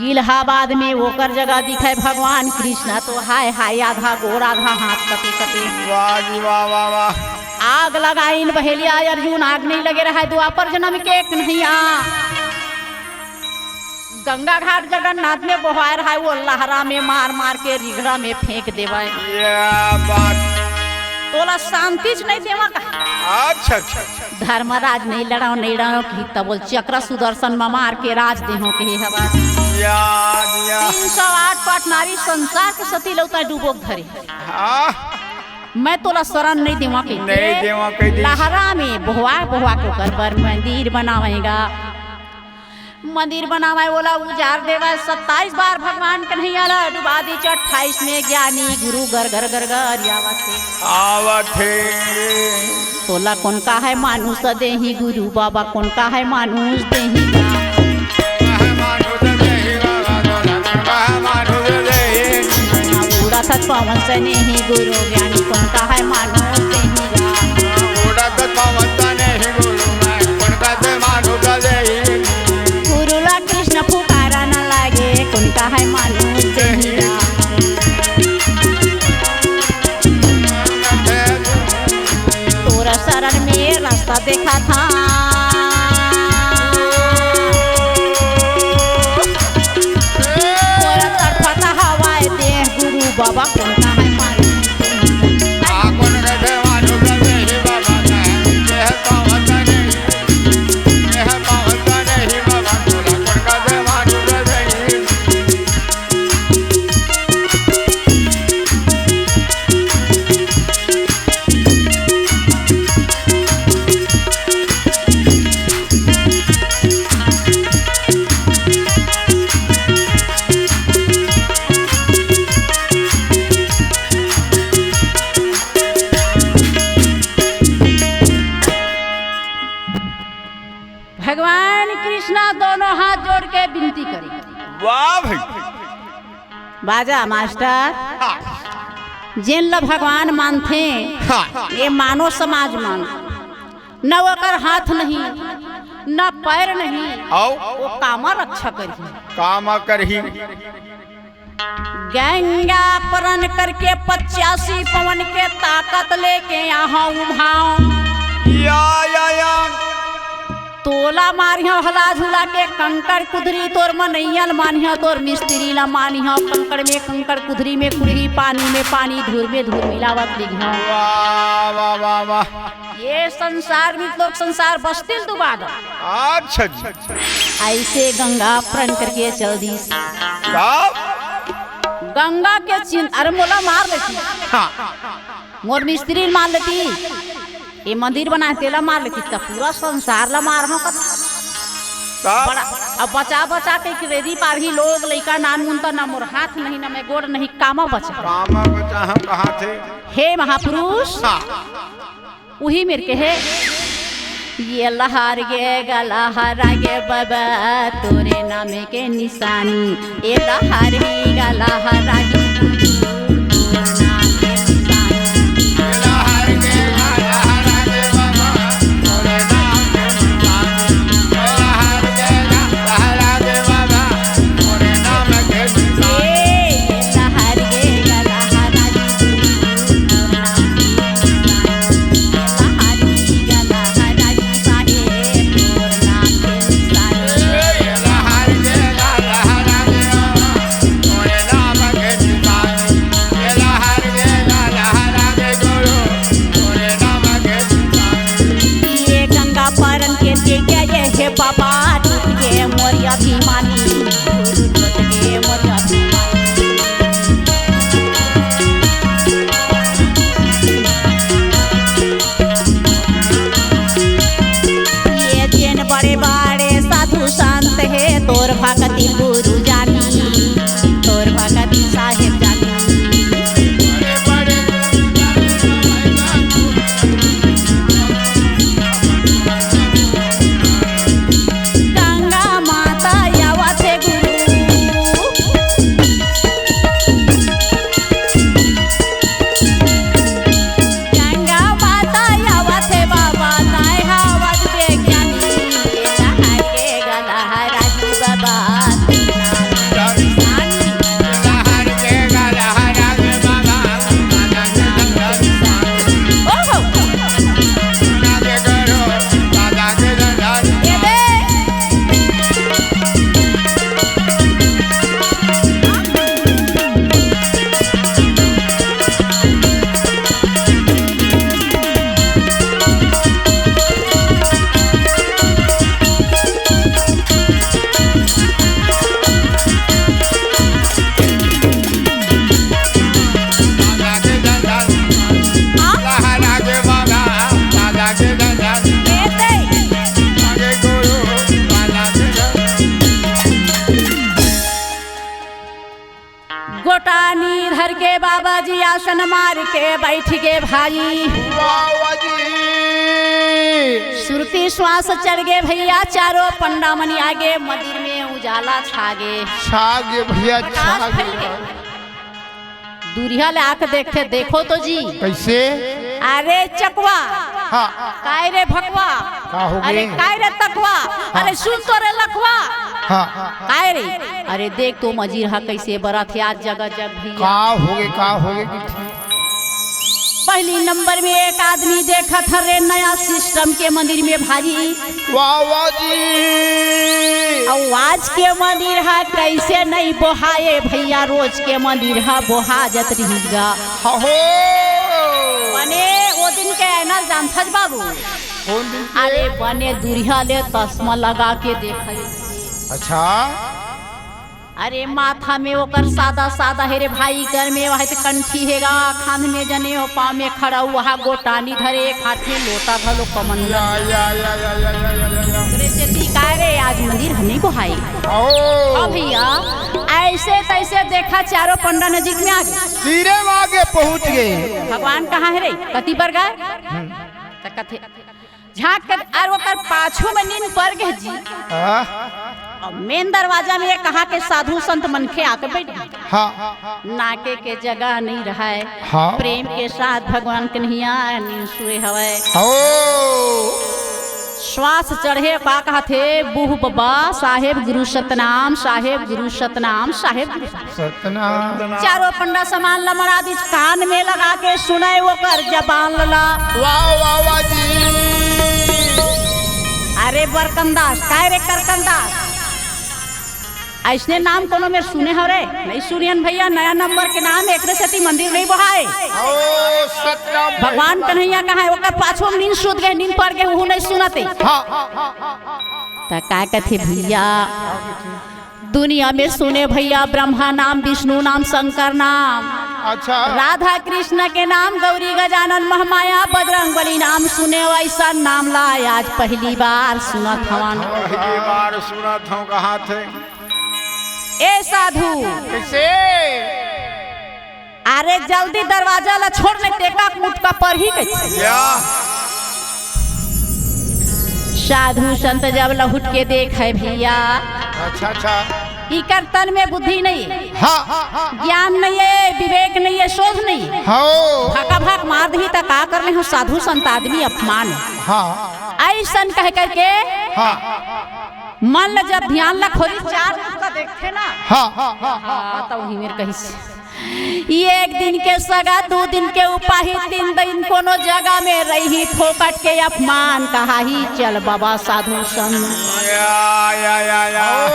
इलाहाबाद में ओकर जगह दिखय भगवान कृष्ण, तो हाय हाय, आधा गोड़ आधा हाथ कटे कटे। वाह जी वाह, वाह, वाह। आग लगाइन बहेलिया अर्जुन, आग नइ लगे रहय द्वापर जनम के कन्हैया। गंगा घाट जगन्नाथ में बोहाय रहय, वो लहरा में मार मार के रिघड़ा में फेंक देवय। ये बात। तोला शांति च नइ देवंव का? अच्छा, अच्छा, अच्छा। धर्मराज नइ लड़ंव, नइ लड़ंव किही, तब ओला चक्र सुदर्शन म मार के राज देहंव किही हवय। या, या। तीन सौ आठ पाट नारी संसार के सती ल तैं डूबो के धरे। हां। मैं तोला शरण नइ देवंव कहिके। नइ देवंव कहि दीस। लहरा में बोहवा बोहवा के ओकर बर मंदिर बनावय गा। मंदिर बनावय, ओला उजार देवय, सत्ताईस बार भगवान कन्हैया ला डुबा दीस, अट्ठाईस में ज्ञानी गुरु गर गर गर गरियावत हे। आवत हे। तोला कोन काहय मानुष देही गुरु बाबा, कोन काहय मानुष देही। उड़त हस पवन सनेही गुरु ज्ञानी, कोन काहय मानुष देही। उड़त पवन सनेही गुरु मैं, कोन काहय मानुष देही। गुरु ला कृष्ण पुकारा न लागे, कोन काहय मानुष देही। तोर शरण में रस्ता देखाथंव। तोर तड़फत हवय देह गुरु बाबा, कोन काहय मानुष देही। विनती करे। वाह भाई। बाजा मास्टर, हाँ। जेन ल भगवान मानथे, हाँ। ये मानव समाज मन, न ओकर हाथ नहीं, न पैर नहीं, अउ? वो कामा रक्षा करही? कामा करही? गंगा प्रण करके पचासी पवन के ताकत लेके यहाँ उभाव। या, या, या। तोला मारिहो हला झुला के कंकड़ कुधरी, तोर मनैया ल मानिहो, तोर मिस्त्री ला मानिहो, कंकड़ में कंकड़, कुधरी में कुधरी, पानी में पानी, धूर में धूर मिलावत दिखिहो। वाह, वाह, वाह, वाह। ये संसार में लोग संसार बसतिल दुबारा। अच्छा जी। ऐसे गंगा प्रण करके चल दीस। का? गंगा के चिन्ह, अरे मोला मार लेती। हाँ। मोर मिस्त्री ल मार लेती। ये मंदिर बना तेला मार लेती, त पूरा संसार ला मार हो कत। का? बड़ा, अब बचा बचा के क्रेदी पारही लोग, लइका नान मुन त ना मोर हाथ नहीं, ना मैं गोड़ नहीं, कामा बचा। कामा बचा हम कहाँ थे? हे महापुरुष। हाँ। उही मेर के हे, ये लहर गे गलहरा गे बबा, तोरे नाम के निशानी, ये लहर गे गलहरा गे। ये गंगा परन के, के, के, ये हे बाबा, टूट के मोर अभिमानी, टूट के मोर अभिमानी। ये जेन बड़े बड़े साधु संत हे, तोर भक्ति गुरु जानी, तोर भक्ति साहेब जानी। गंगा माता आवत हे गुरु। गंगा माता आवत हे बाबा, ताय हवत बेज्ञानी, ये लहर के गलहरा जी बाबा। ओहो। ये दे। गोटानी धर के बाबा जी आसन मार के बैठ गे भाई। वाह, वाह जी। सुरती श्वास चढ़ गे भैया, चारों पंडा मनी आगे, मंदिर में उजाला छा गे। छा गे भैया, प्रकाश छा गे। फैल गे। दूरिहा ले आके देखथे, देखो तो जी। कैसे? अरे चकवा। हाँ। काय रे भकवा? का हो अरे गे? काय रे तकवा? हाँ। अरे सुन तो रे लखवा। हाँ। काय रे? अरे देख तो मंदिर हा कैसे बरत हे आज जगह जग भी। का हो गे, का हो गे कि ठीक? पहली नंबर में एक आदमी देखत हरे नया सिस्टम के मंदिर में भाजी। वाह, वाह जी। अउ आज के मंदिर हा कैसे नहीं बोहाए भैया, रोज के मंदिर हा बोहा जत रही गा। हो। बने वो दिन के एनल जानथस बाबू? कौन दिन के? अरे बने दूरिहा ले तसमा लगा के देखे। अच्छा। अरे माथा में ओकर सादा सादा हे रे भाई, गर में वह त कंठी हे गा, खांध में जने हो, पाँव में खड़ा हुआ, गोटानी धरे, एक हाथ में लोटा घलो कमंडल। या, या, या। ओकरे सेती काय रे, आज मंदिर ह नहीं बोहाई। आओ। हाँ भैया, ऐसे तैसे देखा चारों पंडा नजीक में आ गे। तीरे में आगे पहुंच गे। भगवान कहाँ हे रे? कति बर गा? त कथे झांक के अर ओकर पाछू में नीन पर गे जी। हाँ? अब मेन दरवाजा में ये कहा के साधु संत मनखे आके बैठ गए। हाँ। नाके के जगह नहीं रहय। हाँ। प्रेम के साथ भगवान कन्हैया नींद सुए हवय। ओ। श्वास चढ़े का कहत हे, बूह बबा, साहेब गुरु सतनाम, साहेब गुरु सतनाम, साहेब गुरु सतनाम। सतनाम। चारों पंडा सामान ला मड़ा दीस, कान में लगा के सुनय ओकर जबान ला। वाह, वाह, वाह जी। अरे बरकंदास, काय रे करकंदास? अइसने नाम कोनो मेर सुने हव रे? नहीं सुनियन भैया, नया नंबर के नाम, एकरे सेती मंदिर नहीं बोहाय। ओ, सतनाम भाई। भगवान कन्हैया कहाँ हे? ओकर पाछू में नींद सूत गए, नींद पड़ गए, उहू नहीं सुनत हे। हाँ। त का कथे भैया, दुनिया में सुने भैया, ब्रह्मा नाम, विष्णु नाम, शंकर नाम, अच्छा। राधा कृष्ण के नाम, गौरी गजानन महामाया बजरंग बली नाम सुने, वैसा नाम ला आज पहली बार सुनत हवन। पहली बार सुनत हूँ, कहा थे। ए साधु, कैसे? अरे जल्दी दरवाजा ला छोड़, नहीं तेका मुटका पर ही कही। या। साधु संत जब लहुट के देखे भैया, अच्छा, अच्छा। इकर तन में बुद्धि नहीं, हाँ। ज्ञान नहीं हे, विवेक नहीं हे, शोध नहीं हे। हाँ। भका भक मार दही त का कर ले हो, साधु संत आदमी अपमान हे। हाँ। अइसन कह करके हाँ। मन ल जब ध्यान ल खोली, चार मुख का देखथे ना। हाँ। हाँ, त उही मेर कहिस। एक दिन के सगा, दू दिन के उपाही, तीन दिन कोनो जगह में रही, फोकट के अपमान कहाही। चल बाबा साधु संत। या, या, या, या। ओ।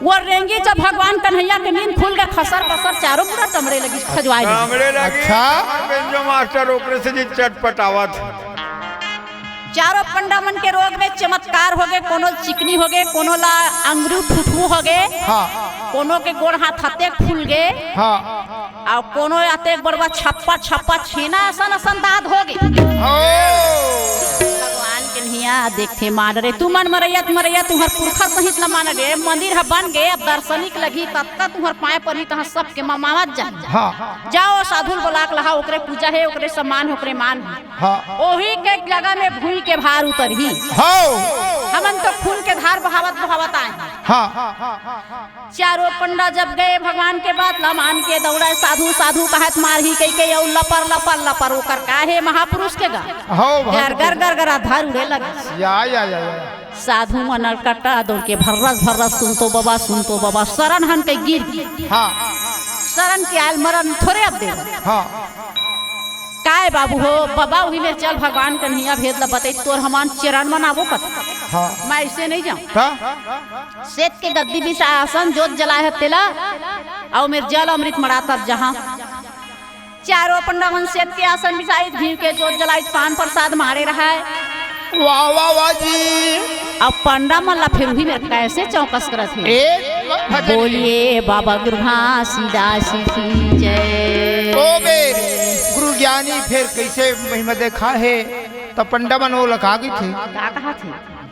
वो रेंगी जब भगवान कन्हैया के नींद खुल गए, खसर पसर चारों पूरा टमड़े लगी, खजवाए लगी। टमड़े लगी। अच्छा। बेंजो मास्टर ओकरे से जी चटपटावत। चारों पंडा मन के रोग में चमत्कार होगे, कोनो चिकनी होगे, कोनो ला अंगरू फुटू होगे, हाँ। कोनो के गोड़ हाथ हते खुल गे, हाँ। अउ कोनो अतेक बड़बा छप्पा छप्पा छेना असन असन दाद होगे। ओ। भगवान के निया देखथे, मान रे, तुमन मरैया त मरैया, तुहर पुरखा सहित ला मान रे, मंदिर ह बन गे, अब दर्शनिक लगही, ततका तुहर पाए परही, तहाँ सबके ममावत जाही। हाँ। जाओ साधु ल बोला के लहा, ओकरे पूजा हे, ओकरे सम्मान हे, ओकरे मान हे। हाँ। ओही के जगह में भूई के भार उतरही। हाँ। हमन तो खून के धार बहावत बहावत आए। हाँ। चारों पंडा जब गए, भगवान के बात ला मान के दौड़ाए, साधु साधु कहत मारही कहि के, अउ लपर लपर लपर ओकर का हे महापुरुष के गा। हाँ, गर गर गर गर धार उड़े लगे। या, या, या, या। साधु मन अलकट्टा दौड़ के भर्रस भर्रस, सुनतो बाबा, सुनतो बाबा, शरण हन के गिर गिर। हाँ। शरण के आयल मरण थोरे अब देव। हाँ। काय बाबू हो, बाबा उही मेर चल, भगवान कन्हैया भेद ल बतई, तोर हमान चरण मनाबो कत। हाँ। मैं अइसे नहीं जाऊँ। का? सेत के गद्दी बिसा आसन जोत जलाए ह तेला, अउ मेर जल अमृत मड़ा तब जहाँ। चारों पंडा मन सेत के आसन बिसाई, घीव के जोत जलाई, पान प्रसाद मारे रहय। वाह, वाह, वाह जी। अब पंडा मन ला फेर उही मेर कैसे चौकस करत हे। ए, भजन। बोलिए बाबा गुरु घासीदास की जय। ओ मेर गुरु ज्ञानी फेर कैसे महिमा देखा हे, त पंडा मन वो लका गई थे। का कहा थे?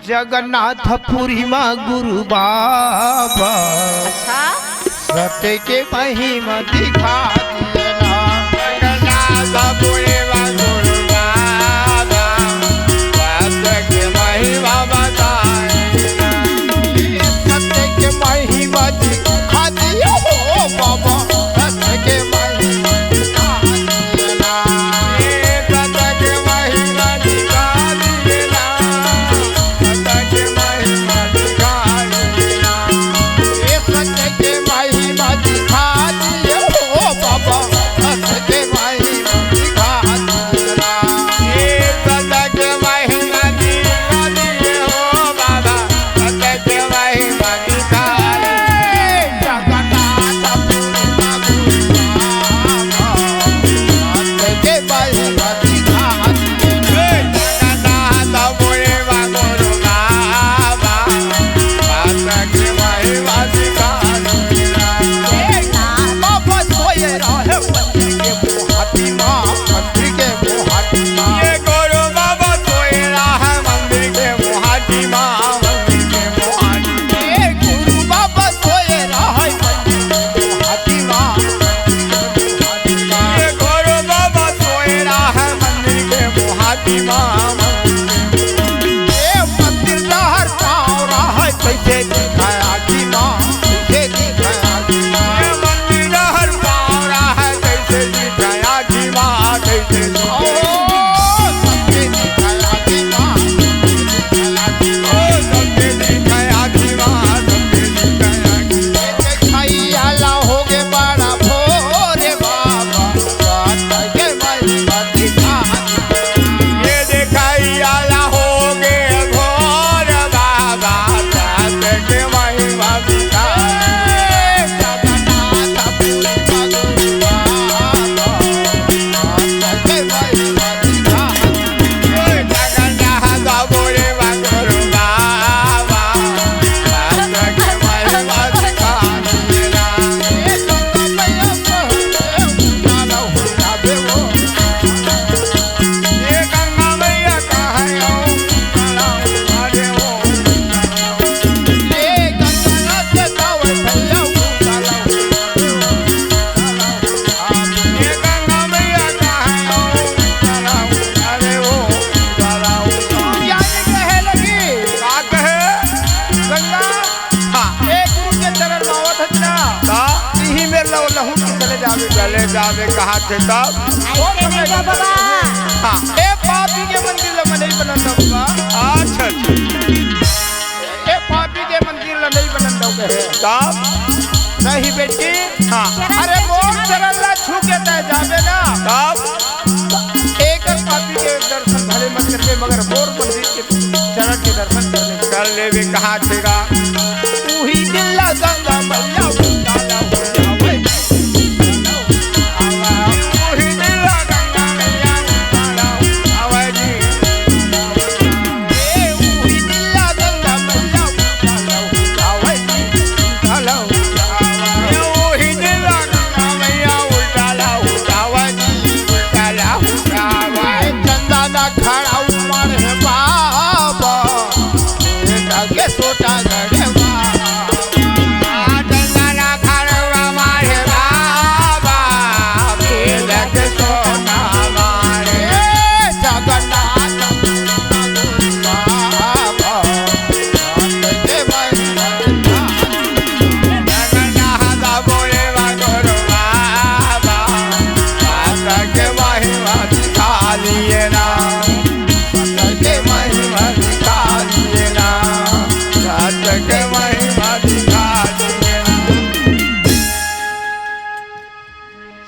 जगन्नाथपुरी मा गुरु बाबा। अच्छा। सत्य के महिमा दिखा दिया ना। जगन्नाथपुरी मा गुरु बाबा, सत्य के महिमा बताई ना। सत्य के महिमा दिखा दिया हो बाबा, सत्य के महिमा दिखा दिया ना। सत्य के महिमा दिखा दिया ना। चले जावे कहाथे तब। अइसे नहीं गो बाबा। हाँ, ए पापी के मंदिर ला मैं नहीं बनन दँव बाबा। अच्छा, अच्छा। ए पापी के मंदिर ला नहीं बनन दँव कहे। तब? नहीं बेटी। हाँ। अरे मोर चरण ला छू के तैं जाबे ना। तब? एकर पापी के दर्शन भले मत करबे, मगर मोर मंदिर के चरण के दर्शन कर ले। कर लेबे कहाथे गा। उही दिन ला गंगा मैया उतारा हो जावे। उही दिन ला गंगा मैया उतारा हो जावे जी। ए, उही दिन ला गंगा मैया उतारा हो जावे जी। उतारा हो जावे। ए, उही दिन ला गंगा मैया उतारा हो जावे जी। उतारा हो जावे। चंदा ना खड़ा उमर है बाबा। बेटा के छोटा गढ़वा। आ, चंदा ना खड़ा उमर है बाबा। बेटा के छोटा मारे। जगन्नाथ बाबा। जगन्नाथ बोले बा गुरु बाबा। बाबा के महिमा दिखा लिए ना। सत के महिमा दिखा दिए ना, सत के महिमा दिखा दिए ना।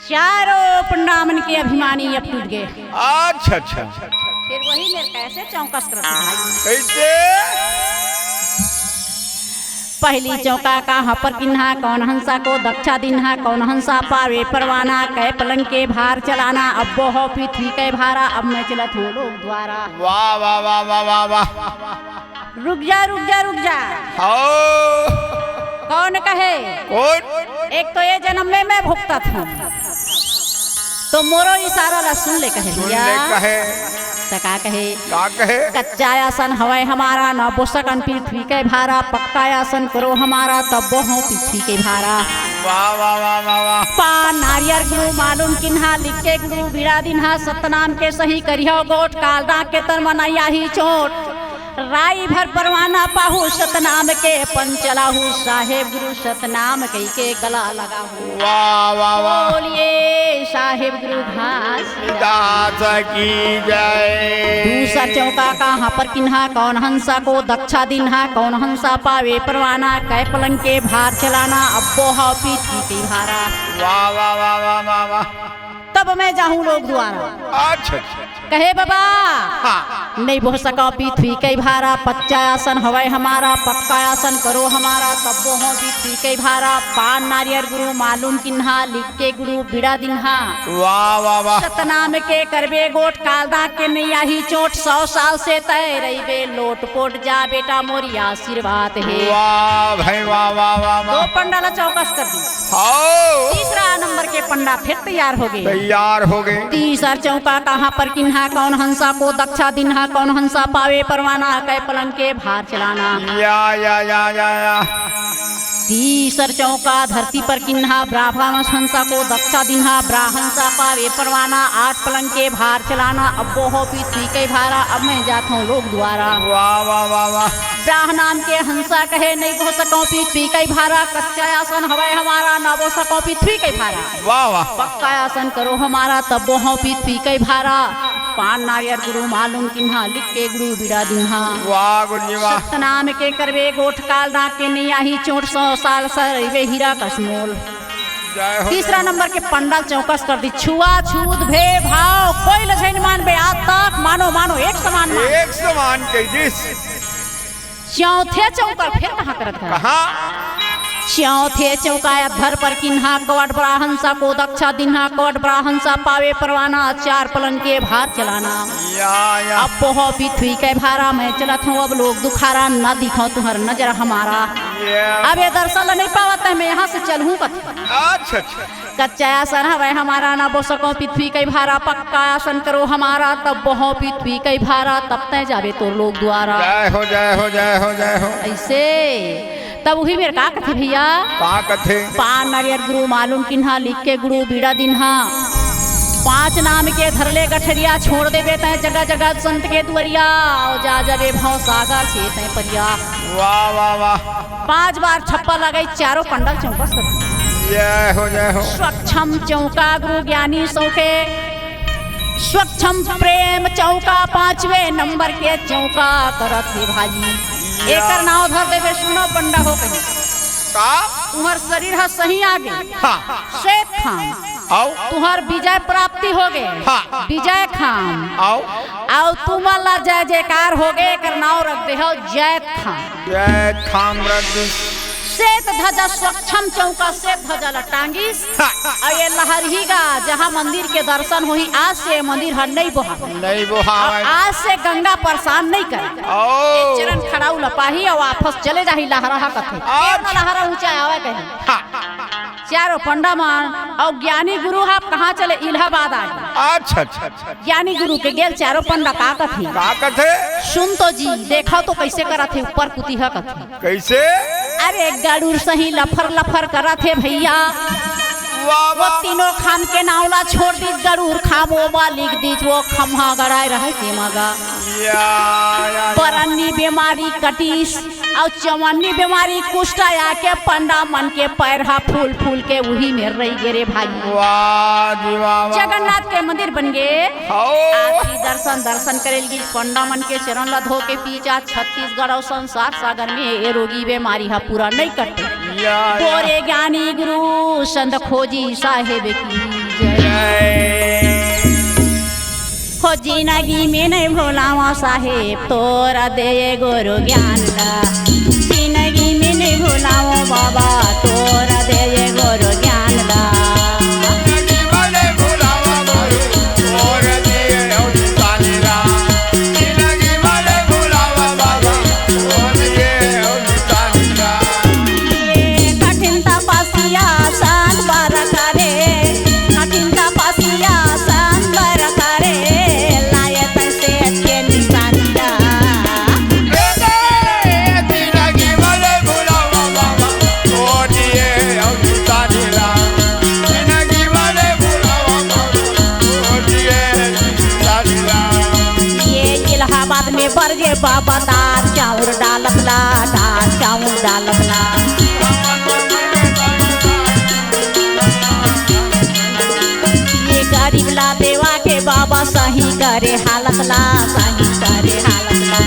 चारों पंडा मन के अभिमानी अब टूट गए। अच्छा, अच्छा। फिर वही मेर कैसे चौकस करत हे भाई। कैसे? पहली चौका कहाँ पर किन्हा, कौन हंसा को दक्षा दिन्हा, कौन हंसा पावे परवाना, कै पलंग के भार चलाना, अब्बो हो पृथ्वी कै भारा, अब मैं चलत हूँ लोक द्वारा। वाह, वाह, वाह, वाह, वाह, वाह। रुक जा, रुक जा, रुक जा। हाँ। कौन कहे? कौन? एक तो ये जन्म में मैं भुगतत हूँ, तो मोरो इशारा ला सुन ले कहे सुन भैया। ले कहे। त का कहे? का कहे? कच्चा आसन हवय हमारा, न बोसकन पृथ्वी के भारा, पक्का आसन करो हमारा, तब वो हो पृथ्वी के भारा। वाह, वाह, वाह, वाह, वाह। पान नारियर गुरु मालूम किन्हा, लिख के गुरु बीड़ा दिन्हा, सतनाम के सही करिहो गोठ, काल डाक के तन मनैया ही चोट। राई भर परवाना पाहू सतनाम के, पंचलाहू साहेब गुरु सतनाम कई के गला लगाहू। वाह, वाह, वाह। बोलिए साहेब गुरु घासीदास की जय। दूसर चौका कहाँ पर किन्हा, कौन हंसा को दक्षा दिन्हा, कौन हंसा पावे परवाना, कै पलंग के भार चलाना, अब्बो हो पीठी के भारा। वाह, वाह, वाह, वाह, वाह, वाह। तब मैं जाहूँ लोक द्वारा। अच्छा, अच्छा, अच्छा। कहे बाबा, हाँ। नहीं बोह सका पृथ्वी के भारा, पच्चा आसन हवय हमारा, पक्का आसन करो हमारा, तब्बो हो पृथ्वी के भारा, पान नारियर गुरु मालूम किन्हा, लिख के गुरु बिड़ा दिन्हा। वाह, वाह, वाह। सतनाम के करबे गोठ, काल डाक के नैया ही चोट, सौ साल से तय रहिबे लोट पोट, जा बेटा मोरी आशीर्वाद हे। वाह भाई, वाह, वाह, वाह, वाह। दो पंडा ला चौकस कर दी। हाँ। तीसरा नंबर के पंडा फिर तैयार हो गए। तैयार हो गए। तीसर चौका कहाँ पर किन्हा, कौन हंसा को दक्षा दिन्हा, कौन हंसा पावे परवाना, कै पलंग के भार चलाना। या, या, या, या, या। तीसर चौका धरती पर किन्हा, ब्राह्मण हंसा को दक्षा दिन्हा, ब्राह्मण सा पावे परवाना, आठ पलंग के भार चलाना, अब्बो हो पृथ्वी के भारा, अब मैं जात हूँ लोक द्वारा। वाह, वाह, वाह, वाह। ब्राह नाम के हंसा कहे, नहीं बोह सकौं पृथ्वी के भारा, कच्चा आसन हवय हमारा, ना बोह सकौं पृथ्वी के भारा। वाह, वाह। पक्का आसन करो हमारा, तब बोहौं पृथ्वी के भारा। पान नारियर गुरु मालूम किन्हा, लिख के गुरु बिड़ा दिन्हा। वाह गुरु जी वाह। सतनाम के करबे गोठ, काल डाक के नैया ही चोट, सौ साल सर रहिबे हीरा कस मोल। जय हो, तीसरा जय हो। नंबर के पंडा चौकस कर दी, छुआछूत भेदभाव कोई ल झन मानबे, आज तक मानो मानो एक समान मान। एक समान कहि दिस। चौथे चौका फेर कहाँ करत हे? कहाँ? चौथे चौका अध्धर पर किन्हा, कवट ब्राह्मण सा को दक्षा दिन्हा, कवट ब्राह्मण सा पावे परवाना, चार पलंग के भार चलाना। या, या। अब बोहौं पृथ्वी के भारा, मैं चलत हौं अब लोक दुखारा, ना दिखौं तुहर नजर हमारा। या। अब ये दर्शन नहीं पावत हे, मैं यहाँ से चलहूँ कथे। अच्छा, अच्छा। कच्चा आसन हवय हमारा, ना बोह सकौं पृथ्वी के भारा, पक्का आसन करो हमारा, तब बोहौं पृथ्वी के भारा, तब तैं जाबे तोर लोक द्वारा। जय हो, जय हो, जय हो, जय हो। अइसे तब उही मेर का कथे भैया? का कथे? पान नारियर गुरु मालूम किन्हा, लिख के गुरु बिड़ा दिन्हा। पाँच नाम के धर ले गठरिया, छोड़ देबे तैं जगह जगह संत के दुवरिया, अउ जा जाबे भव सागर से तैं परिया। वाह, वाह, वाह। पाँच बार छप्पा लगाई, चारों पंडल चौकस कर। जय हो, जय हो। स्वच्छम चौका गुरु ज्ञानी सौखे, स्वच्छम प्रेम चौका पांचवे नंबर के चौका करत हे भाई। एकर नाव धर देबे, सुनो पंडा हो कहीं। का? तुम्हर शरीर ह सही आगे। हाँ। श्वेत खाम। आओ। तुम्हर विजय प्राप्ति होगे। हाँ। विजय खाम। आओ। अउ तुमन ला जय जयकार होगे, एकर नाव रख दे हो जैत खाम। जैत खाम रख दे। श्वेत ध्वजा स्वच्छम चौका, श्वेत ध्वजा ला टांगिस। हाँ। अउ ये लहरही गा, जहाँ मंदिर के दर्शन होही, आज से ये मंदिर ह नइ बोहा। नइ बोहा। अउ आज से गंगा परेशान नइ करे। ओ। ये चरण खड़ाऊ ला पाही अउ वापस चले जाही लहरा ह कथे। अच्छा। ये लहरा ऊंचा आवे कहे। हाँ। चारों पंडा मन अउ ज्ञानी गुरु ह कहाँ चले? इलाहाबाद आ गे। अच्छा, अच्छा, अच्छा। ज्ञानी गुरु के गेल चारों पंडा का कथे? का कथे? सुन तो जी, देखा तो कैसे करत हे ऊपर कुतिहा कथे। कैसे? अरे गरुड़ सही लफर लफर करत हे भैया। वाह, वो वाह। तीनों खाम के नाव ला छोड़ दीस, गरुड़ खाम ओमा लिख दीस, वो खम्हा गड़ाए रहे तेमा गा। या, या, या। बरन्नी बीमारी कटिस। अउ चवन्नी बीमारी कुष्ठ आके पंडा मन के पैर हा फूल फूल के उही में रहि गे रे भाई। वाह जी वाह, वाह। जगन्नाथ के मंदिर बन गे। हौ। आरती दर्शन, दर्शन करे लगी पंडा मन के चरण ला धो के पीचा छत्तीसगढ़ अउ संसार सागर में ए रोगी बीमारी हा पूरा नइ कटे। या, या। बोरे ज्ञानी गुरु संत खोजी साहेब की जय। जय। हो जिनगी में नइ भुलावं साहेब तोर दे गुरु ज्ञान ला। जिनगी में नइ भुलावं बाबा तोर दे गुरु ज्ञान ला। ये कठिन तपस्या संत बर करे, कठिन तपस्या संत बर करे, लाए तैं सेठ के निशानी ला। ये इलाहाबाद में बरजे बाबा दार चाउर डालत ला, दार चाउर डालत ला। ये गरीब ला देवा के बाबा सही करे हालत ला, सही करे हालत ला।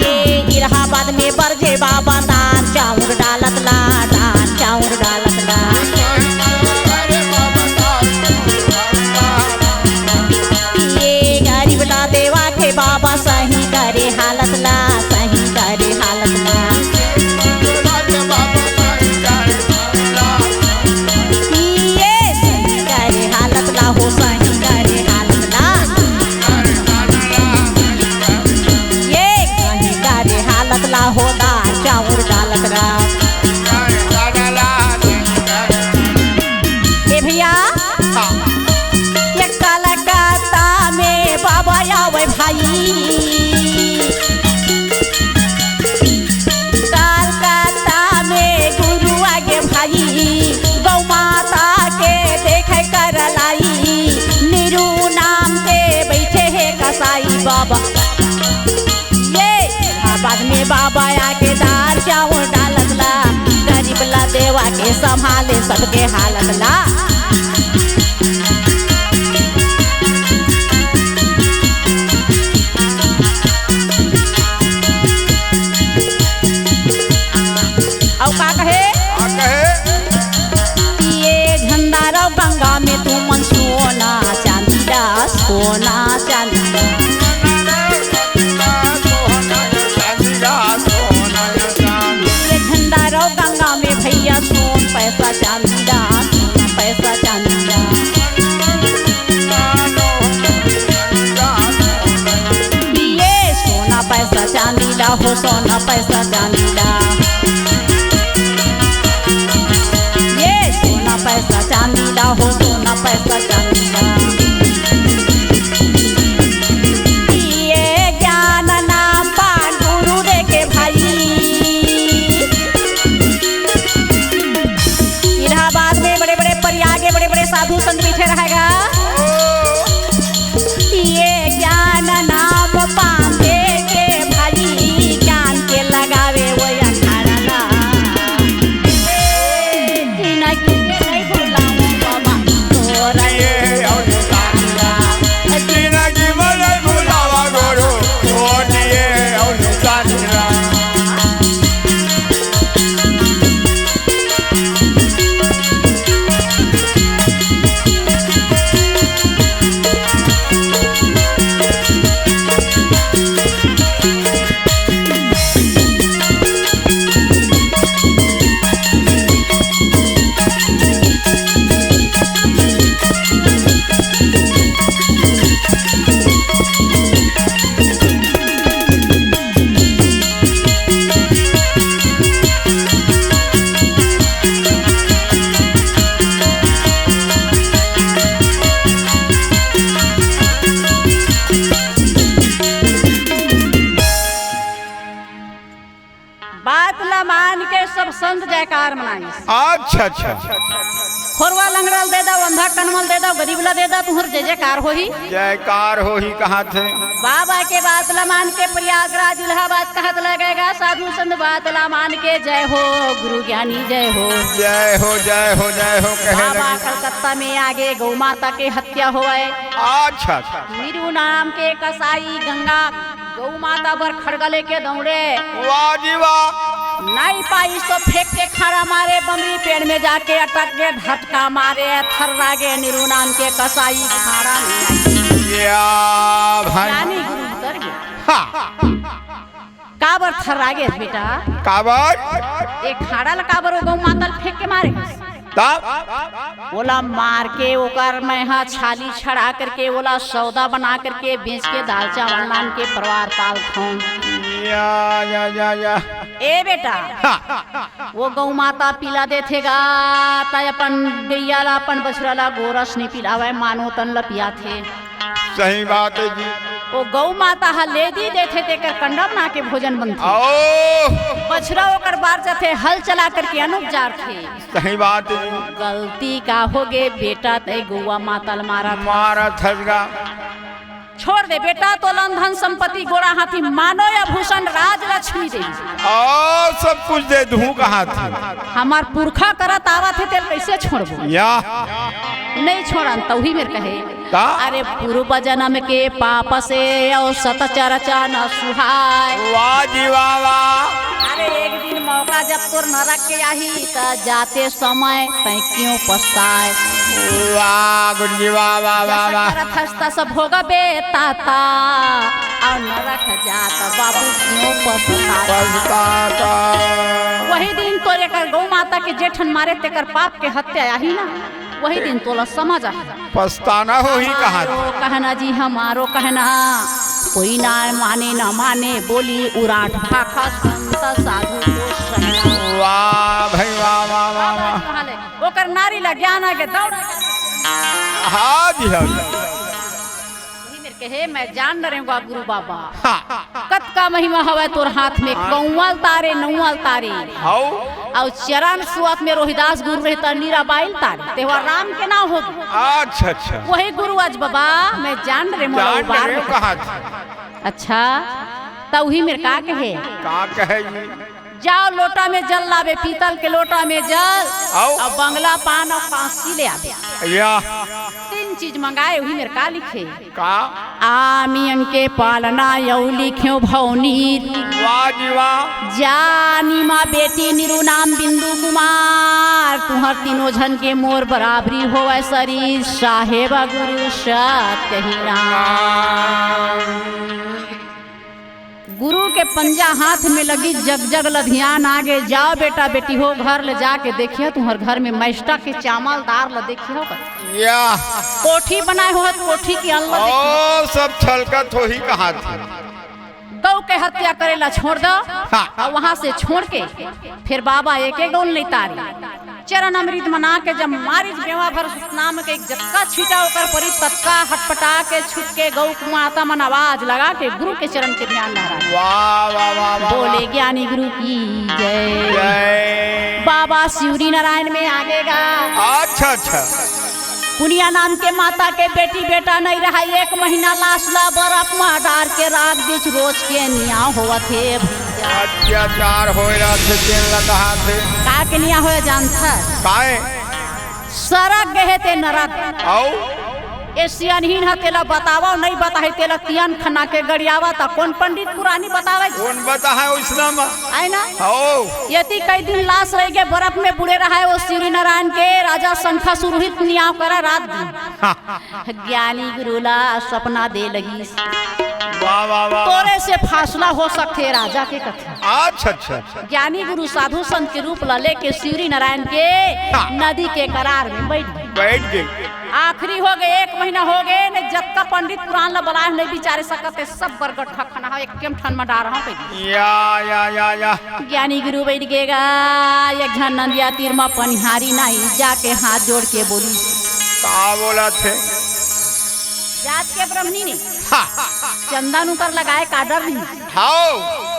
ये इलाहाबाद में बरजे बाबा दार चाउर डालत ला, दार चाउर डालत ला। ये गरीब ला देवा के बाबा सही करे हालत ला, सही करे हालत ला। ये सही करे हालत ला हो, सही करे हालत ला। ये सही करे हालत ला हो, दार चाउर डालत ला। ए भैया, हाँ। ये कलकत्ता में बाबा आवे भाई, कलकत्ता में गुरु आगे भाई, गौ माता के देखे कर लाई, नीरू नाम के बैठे हे कसाई बाबा। ये इलाहाबाद में बाबा आके दार चाउर डालत ला, गरीब ला देवा के संभाले सबके हालत ला। अउ का कहे? का कहे? ये झंडा रौ गंगा में तुमन सोना चांदी ला, सोना चांदी ला। ये झंडा रौ गंगा में भैया सोन पैसा चांदी ला, सोन पैसा चांदी ला। ये सोना पैसा चांदी ला हो, सोना पैसा चांदी ला। ये सोना पैसा चांदी ला हो, सोना पैसा चांदी ला। ये ज्ञान नाम पान गुरु देखे भाई। इलाहाबाद में बड़े-बड़े, प्रयाग में बड़े-बड़े साधु संत बैठे रहेगा। ये ज्ञान नाम पान देके भाई, ज्ञान के लगावे संत जयकार मनाइस। अच्छा, अच्छा। खोरवा लंगड़ा ल दे दव, अंधा कनवा ल दे दव, गरीब ला दे दव, तुहर जय जयकार होही। जयकार होही कहाथे। बाबा के बात ला मान के प्रयागराज इलाहाबाद कहत लगे गा, साधु संत बात ला मान के जय हो, गुरु ज्ञानी जय हो। जय हो, जय हो, जय हो, कहे बाबा लगे। कलकत्ता में आगे गौ माता के हत्या होवय। अच्छा, अच्छा। मीरू नाम के कसाई गंगा गौ माता बर खड़गा लेके दौड़े। वाह जी वाह। नहीं पाइस तो फेंक के खाड़ा मारे, बमरी पेड़ में जाके अटक के धटका मारे, थर्रा गे नीरू नाम के कसाई खाड़ा में। या भाई। ज्ञानी गुरु उतर गया। हाँ। काबर थर्रा गे बेटा? काबर? ए खाड़ा ल काबर ओ गौ माता ल फेंक के मारे? तब? ओला मार के ओकर मैं ह छाली छड़ा करके ओला सौदा बना करके बेच के दाल चावल लान के परिवार पालथौं। या, या, या, या। ए बेटा, हाँ। वो गौ माता पिला देथे गा, त अपन गैया ला, अपन बछरा ला गोरस नइ पिलावय, मानो तन ला पियाथे। सही बात हे जी। वो गौ माता ह लेदी देथे, तेकर कंडा बना के भोजन बनथे। आओ। बछरा ओकर बार जाथे, हल चला करके अनुप जारथे। सही बात हे जी। गलती का होगे बेटा, तै गौवा माता ल मारत हस। मारत हस गा। छोड़ दे बेटा, तोला धन संपत्ति गोड़ा हाथी मानो या भूषण राज लक्ष्मी दे। आओ, सब कुछ दे दूँ कहाथे। हमार पुरखा करत आवत हे, तेल कैसे छोड़बो? या। नहीं छोड़न, तौही मेर कहे। का? अरे पूर्व जन्म के पाप से अउ सत चर्चा न सुहाय। वाह जी वाह, वाह। अरे एक दिन मौका जब तोर नरक के आही, त जाते समय तै क्यों पछताय? वाह गुरु जी, वाह, वाह, वाह, जस वाह। करत हस तस भोगबे ताता, अउ नरक जात बाबू क्यों पछताय? पछताता। वही दिन तोर एकर गौ माता के जेठन मारे तेकर पाप के हत्या आही ना, वही दिन तोला समझ आही। पछताना होही कहाथे। हमारो कहना जी, हमारो कहना, कोई ना माने, ना माने, बोली उराट भाखा संत साधु को सहना। वाह भाई, वाह, वाह, वाह, वाह। कहाँ ले? ओकर नारी ला ज्ञान आगे दौड़। हाँ जी, हाँ जी। वही मेर कहे, मैं जान डरेंगा गुरु बाबा। हाँ। कतका महिमा हवय तोर हाथ में, हाँ। कौंवल तारे, नौवल तारे। हाउ। अउ चरण सुअत में रोहिदास गुरु रहता, नीराबाई ल तारे। तेहवा राम के नाव होगे। अच्छा, अच्छा। वही गुरु आज बाबा, मैं जान डरे मोला जान उबार डरे में। कहाथे। अच्छा, त उही मेर का कहे? का कहे जी? जाओ लोटा में जल लावे, पीतल के लोटा में जल, आओ। अउ बंगला पान अउ कांसी ले आवे। या। तीन चीज मंगाए, उही मेर का लिखे? का? आमियन के पालना अउ लिखेंव भौनीर। वाह जी वाह। जानी माँ बेटी नीरू नाम बिंदु कुमार, तुहर तीनों झन के मोर बराबरी होवय सरीर, साहेब गुरु सत्य ही राम। गुरु के पंजा हाथ में लगी, जग जग ल धियान आगे। जाओ बेटा बेटी हो, घर ले जाके देखियो, तुम्हर घर में मैस्टा के चामल दार ल देखियो। या। कोठी बनाए हो, कोठी के अन्न ल देखियो। ओ, सब छलकत होही कहाथे। गौ के हत्या करे ला छोड़ दो, हाँ। अउ वहाँ से छोड़ के फिर बाबा एक एक गौ ल नइ तारी। चरण अमृत मना के जब मारिच बेवा भर नाम के एक जतका छीटा ओकर परी, ततका हटपटा के छुट के गौ माता मन आवाज लगा के गुरु के चरण के ध्यान धरा। वाह, वाह, वाह, वाह, बोले वाह। ज्ञानी गुरु की जय। जय। बाबा शिवरी नारायण में आगे गा। अच्छा, अच्छा। पुनिया नाम के माता के बेटी बेटा नइ रहय, एक महीना लाश ला बरफ मा डार के राख दीच, रोज के निया होवत हे भैया। अत्याचार होए रहिथे, तेन ला कहाथे। का के निया होए जानथस? काहे? सरग गे हे ते नरक। अउ? ए सियानहीन ह तेला बतावव, नइ बताही तेला तियन खना के गड़ियावा त कोन पंडित पुरानी बतावय? कोन बताहय ओइसना म? आय ना? हौ। यति कई दिन लाश रहिगे बरफ में बुड़े रहय ओ शिवरी नारायण के, राजा शंखासुर उही नियाव करा रात दिन। ज्ञानी गुरु ला सपना दे लगिस। वाह, वाह, वाह, वाह। तोरे से फासला हो सकथे राजा के कथे। अच्छा, अच्छा, अच्छा। ज्ञानी गुरु साधु संत के रूप ला लेके शिवरी नारायण के हाँ। नदी के करार में बैठ गे। बैठ गे। आखिरी होगे, एक महीना होगे, ने जतका पंडित पुरान ला बलाए नइ बिचारे सकत हे, सब बर गट्ठा खना हो, एक केम ठन म डार हो कहि। या, या, या, या। ज्ञानी गुरु बैठ गे गा, एक झन नदिया तीर म पनिहारी नाई जाके हाथ जोड़ के बोली। का बोलत हे? जात के ब्रह्मणी ने। हाँ। चंदन उकर लगाए का डर नहीं। हाओ।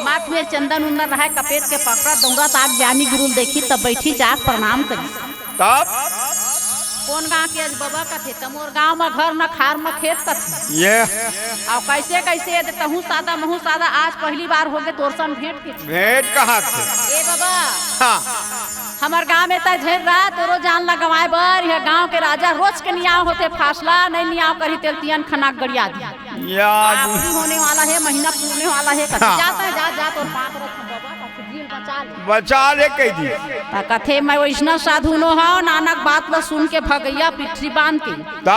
माथ में चंदन उंदन रहय, कपेट के पकड़ा दौड़त आग ज्ञानी गुरु ल देखिस, तब बइठिस जाके प्रणाम करिस। तब? कोन गांव के अस बबा कथे, त मोर गांव म घर न खार न खेत कथे। ये। अउ कइसे कइसे ये दे, तहूं सादा महूं सादा, आज पहिली बार होगे तोर संग भेंट के। भेंट कहाथे? ए बबा। हाँ। हमर गांव में त झेर रहा, तोरो जान ल गंवाय बर, ये गांव के राजा रोज के नियाव होथे, फासला नइ नियाव करही तेल तियन खनाक गड़िया दिही। या बाप रे, होने वाला हे, महीना पूरने वाला हे, कथे, हाँ। जात हे, जा, जा, तोर पांव परत हंव बबा, कथे, जी ल बचा ले। बचा ले, कहि दिस। त कथे, मैं वइसना साधु नो हंव, नानक बात ल सुन के भगइया पिठरी बांध के। त?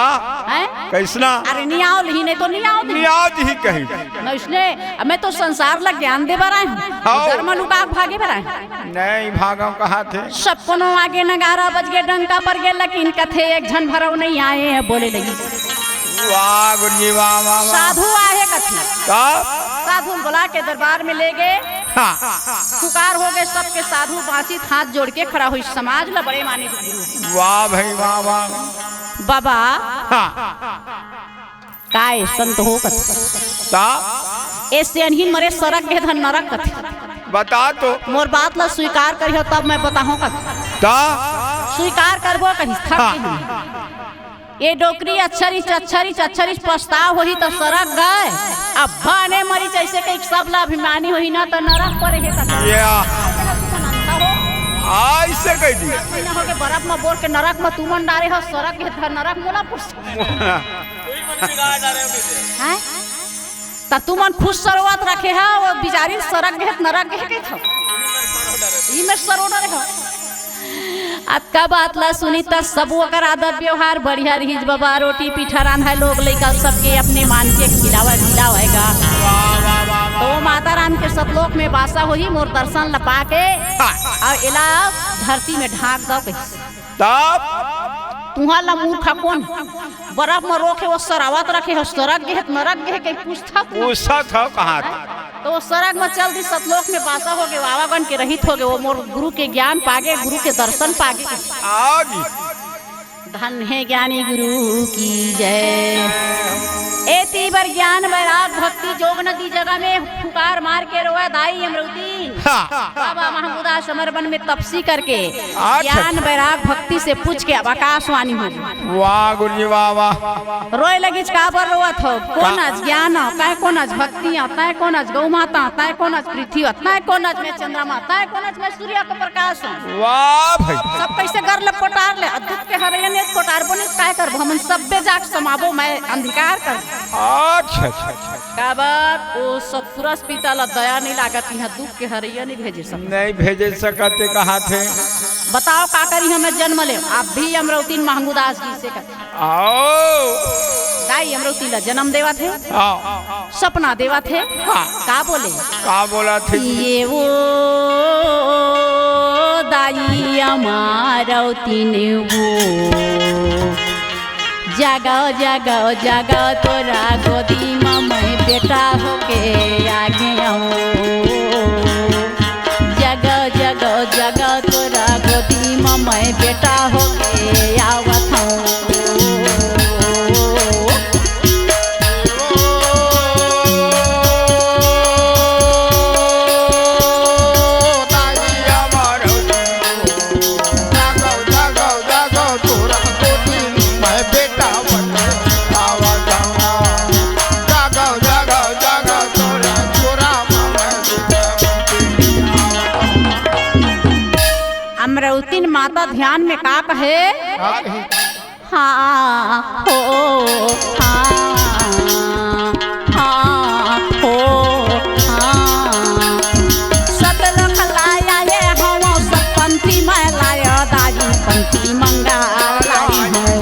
हैं? कइसना? अरे, नियाव लिही, नहीं तो नियाव दिही। नियाव दिही कहि। न इसने, मैं तो संसार ल ज्ञान दे बर आय हंव। हव। डर म लुका के भागे बर आय हंव। नहीं भागंव कहाथे। सब कोनो आगे नगारा बज गे, डंका पर गे, लेकिन कथे एक झन भर अउ नइ आय, बोले लगिस। वाह गुरुजी, वाह, वाह, वाह। साधु आहे कथे। का? साधु ल बुला के दरबार में ले गे। हाँ। पुकार होगे सबके, साधु बांचिस हाथ जोड़ के खड़ा होइस, समाज ल बड़े माने गुरु। वाह भाई, वाह, वाह। बाबा। हाँ। काय संत हो कथे। का? ए सेनहिन मरे सरग गे धन नरक कथे। बता तो। मोर बात ल स्वीकार करिहो तब मैं बताहूं कथे। का? स्वीकार करबो कहिस, थक हाँ। गे हंव। ए डोकरी अच्छरिस, अच्छरिस, अच्छरिस पछताव होही त सरग गे। अब्बा ने मरिस अइसे कहिके सब ल अभिमानी होही न त नरक परे हे कथे। या। अइसे कहि दिस। महीना होगे बरफ म बोर के नरक म तुमन डारे हव, सरग गे धन नरक मोला पूछ। हैं? त तुमन खुद सरोवत रखे हव, ओ बिचारी सरग गे त नरक गे कहिथव। इही मेर सरो डरे हव। अतका बात ल सुनिस त सबो ओकर आदत बेवहार बढ़िया रिहिस बबा। रोटी पीठा रांधय, लोग लइका सबके अपने मान के खिलावय, खिलावय गा। त ओ माता रानी के सतलोक में बासा होही, मोर दर्शन ल पाके, हाँ। अउ एला धरती में ढांक दव कहिस। तब? तुंहर ल मूर्ख कोन? बरफ म रोखे ओ सरावत रखे हो, सरग गे हे त नरक गे हे कहि पूछथव? पूछथव कहाथे। त ओ सरग म चल दिस, सतलोक में बासा होगे, आवागमन के रहित होगे, ओ मोर गुरु के ज्ञान पागे, गुरु के दर्शन पागे। आगे। धन हे ज्ञानी गुरु की जय। एती बर ज्ञान वैराग भक्ति जोग नदी जगह में फुकार मार के रोवय दाई अमरौती। हाँ। बाबा महंगूदास अमर वन में तपसी करके अच्छा। ज्ञान वैराग भक्ति से पूछ के अब आकाशवाणी होगे। वाह गुरुजी, वाह, वाह। रोय लगिस, काबर रोवत हो? कोन का? अस ज्ञान, तंय कोन अस भक्ति, तंय कोन अस गौ माता, तंय कोन अस पृथ्वी, तंय कोन अस मैं चंद्रमा, तंय कोन अस मैं सूर्य के प्रकाश। वाह भाई। सब कइसे गर ले पोटार ले, अ दुख के हरैया ने पोटार बने, काय करबो? हमन सब्बे जाके समाबो, मैं अंधकार कर। अच्छा, अच्छा, अच्छा। काबर ओ सतपुरस पिता ल दया नइ लागत, इहां दुख के हरैया नइ भेजे सकत। नइ भेजे सकत हे कहाथे। बताव का करी हमर जनम ले, अब भी अमरौती महंगूदास जी से कथे। आओ। दाई अमरौती ल जनम देवत हे। आओ। सपना देवत हे। हाँ। का बोले? का बोलत हे? ये वो दाई अमरौती ने वो। जगव, जगव, जगव, तोरा गोदी म मैं बेटा होके आ गेंव। जगव, जगव, जगव, तोरा गोदी म मैं बेटा होके आवत हंव। अमरौतिन माता ध्यान में का कहे? का कहे? हाँ, हो, हाँ, हाँ, हो, हाँ। सतलोक लाया ये हवं, सतपंथी मैं लाया, दाई पंथी मंगा लाई हूँ।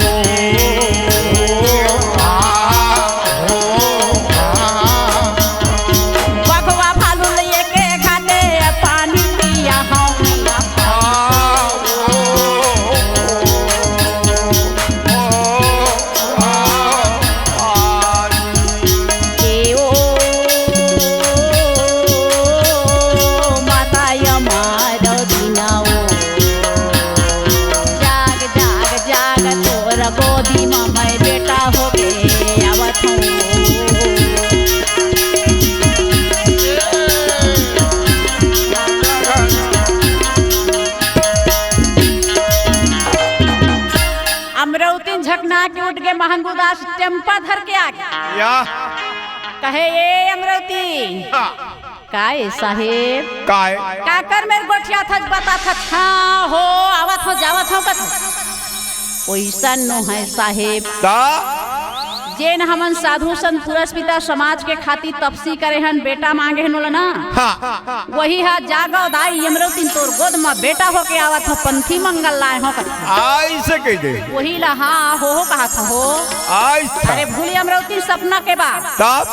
बघवा भालू लेके घाटे पानी पिया हूँ। मांगूदास टेम्पा धर के आगे। या कहे, ए अमरौती, हाँ, काय साहेब, काय? काकर मेर गोठियाथस, बताथस, हाँ हो, आवत हंव, जावत हंव कथस। ओइसन नो हे साहेब, ता जेन हमन साधु संत पुरस्पिता समाज के खातिर तपसी करे हन, बेटा मांगे हन ओला ना, हाँ, वही हा जागव दाई अमरौती, तोर गोद म बेटा होके आवत हंव, पंथी मंगल लाय हंव कथस। आइसे कहि दे। वही ला हाँ हो हो कहत हंव हो। आइस था। अरे भूली अमरौती सपना के बात। तब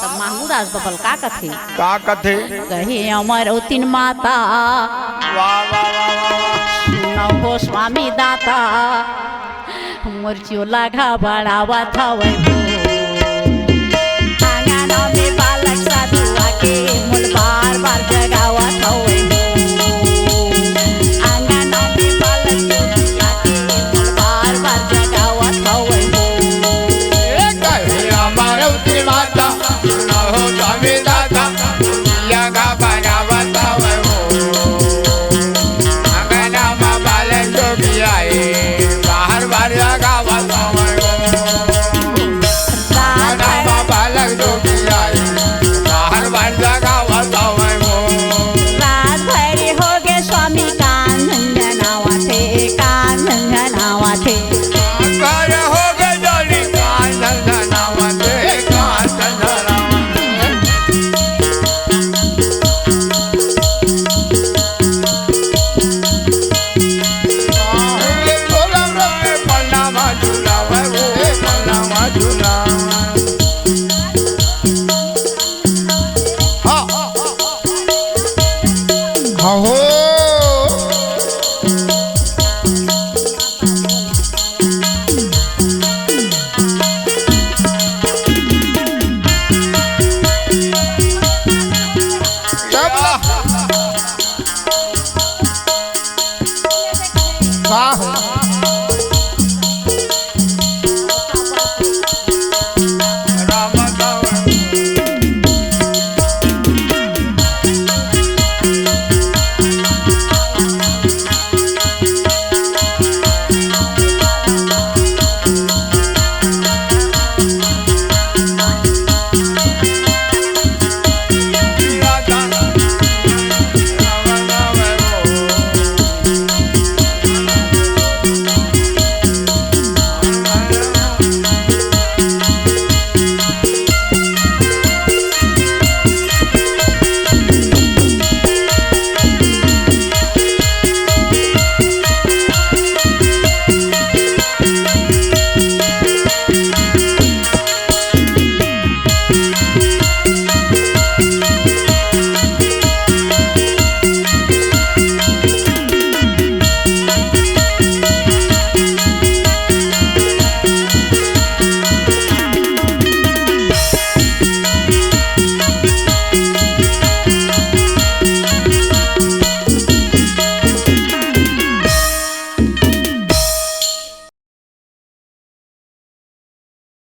तब मांगूदास बबल का कथे? का कथे? कहे अमरौतीन माता, वाह, वाह, वाह, वाह, वाह। सुनव हो स्वामी दाता, मोर चोला घबड़ावत हवय।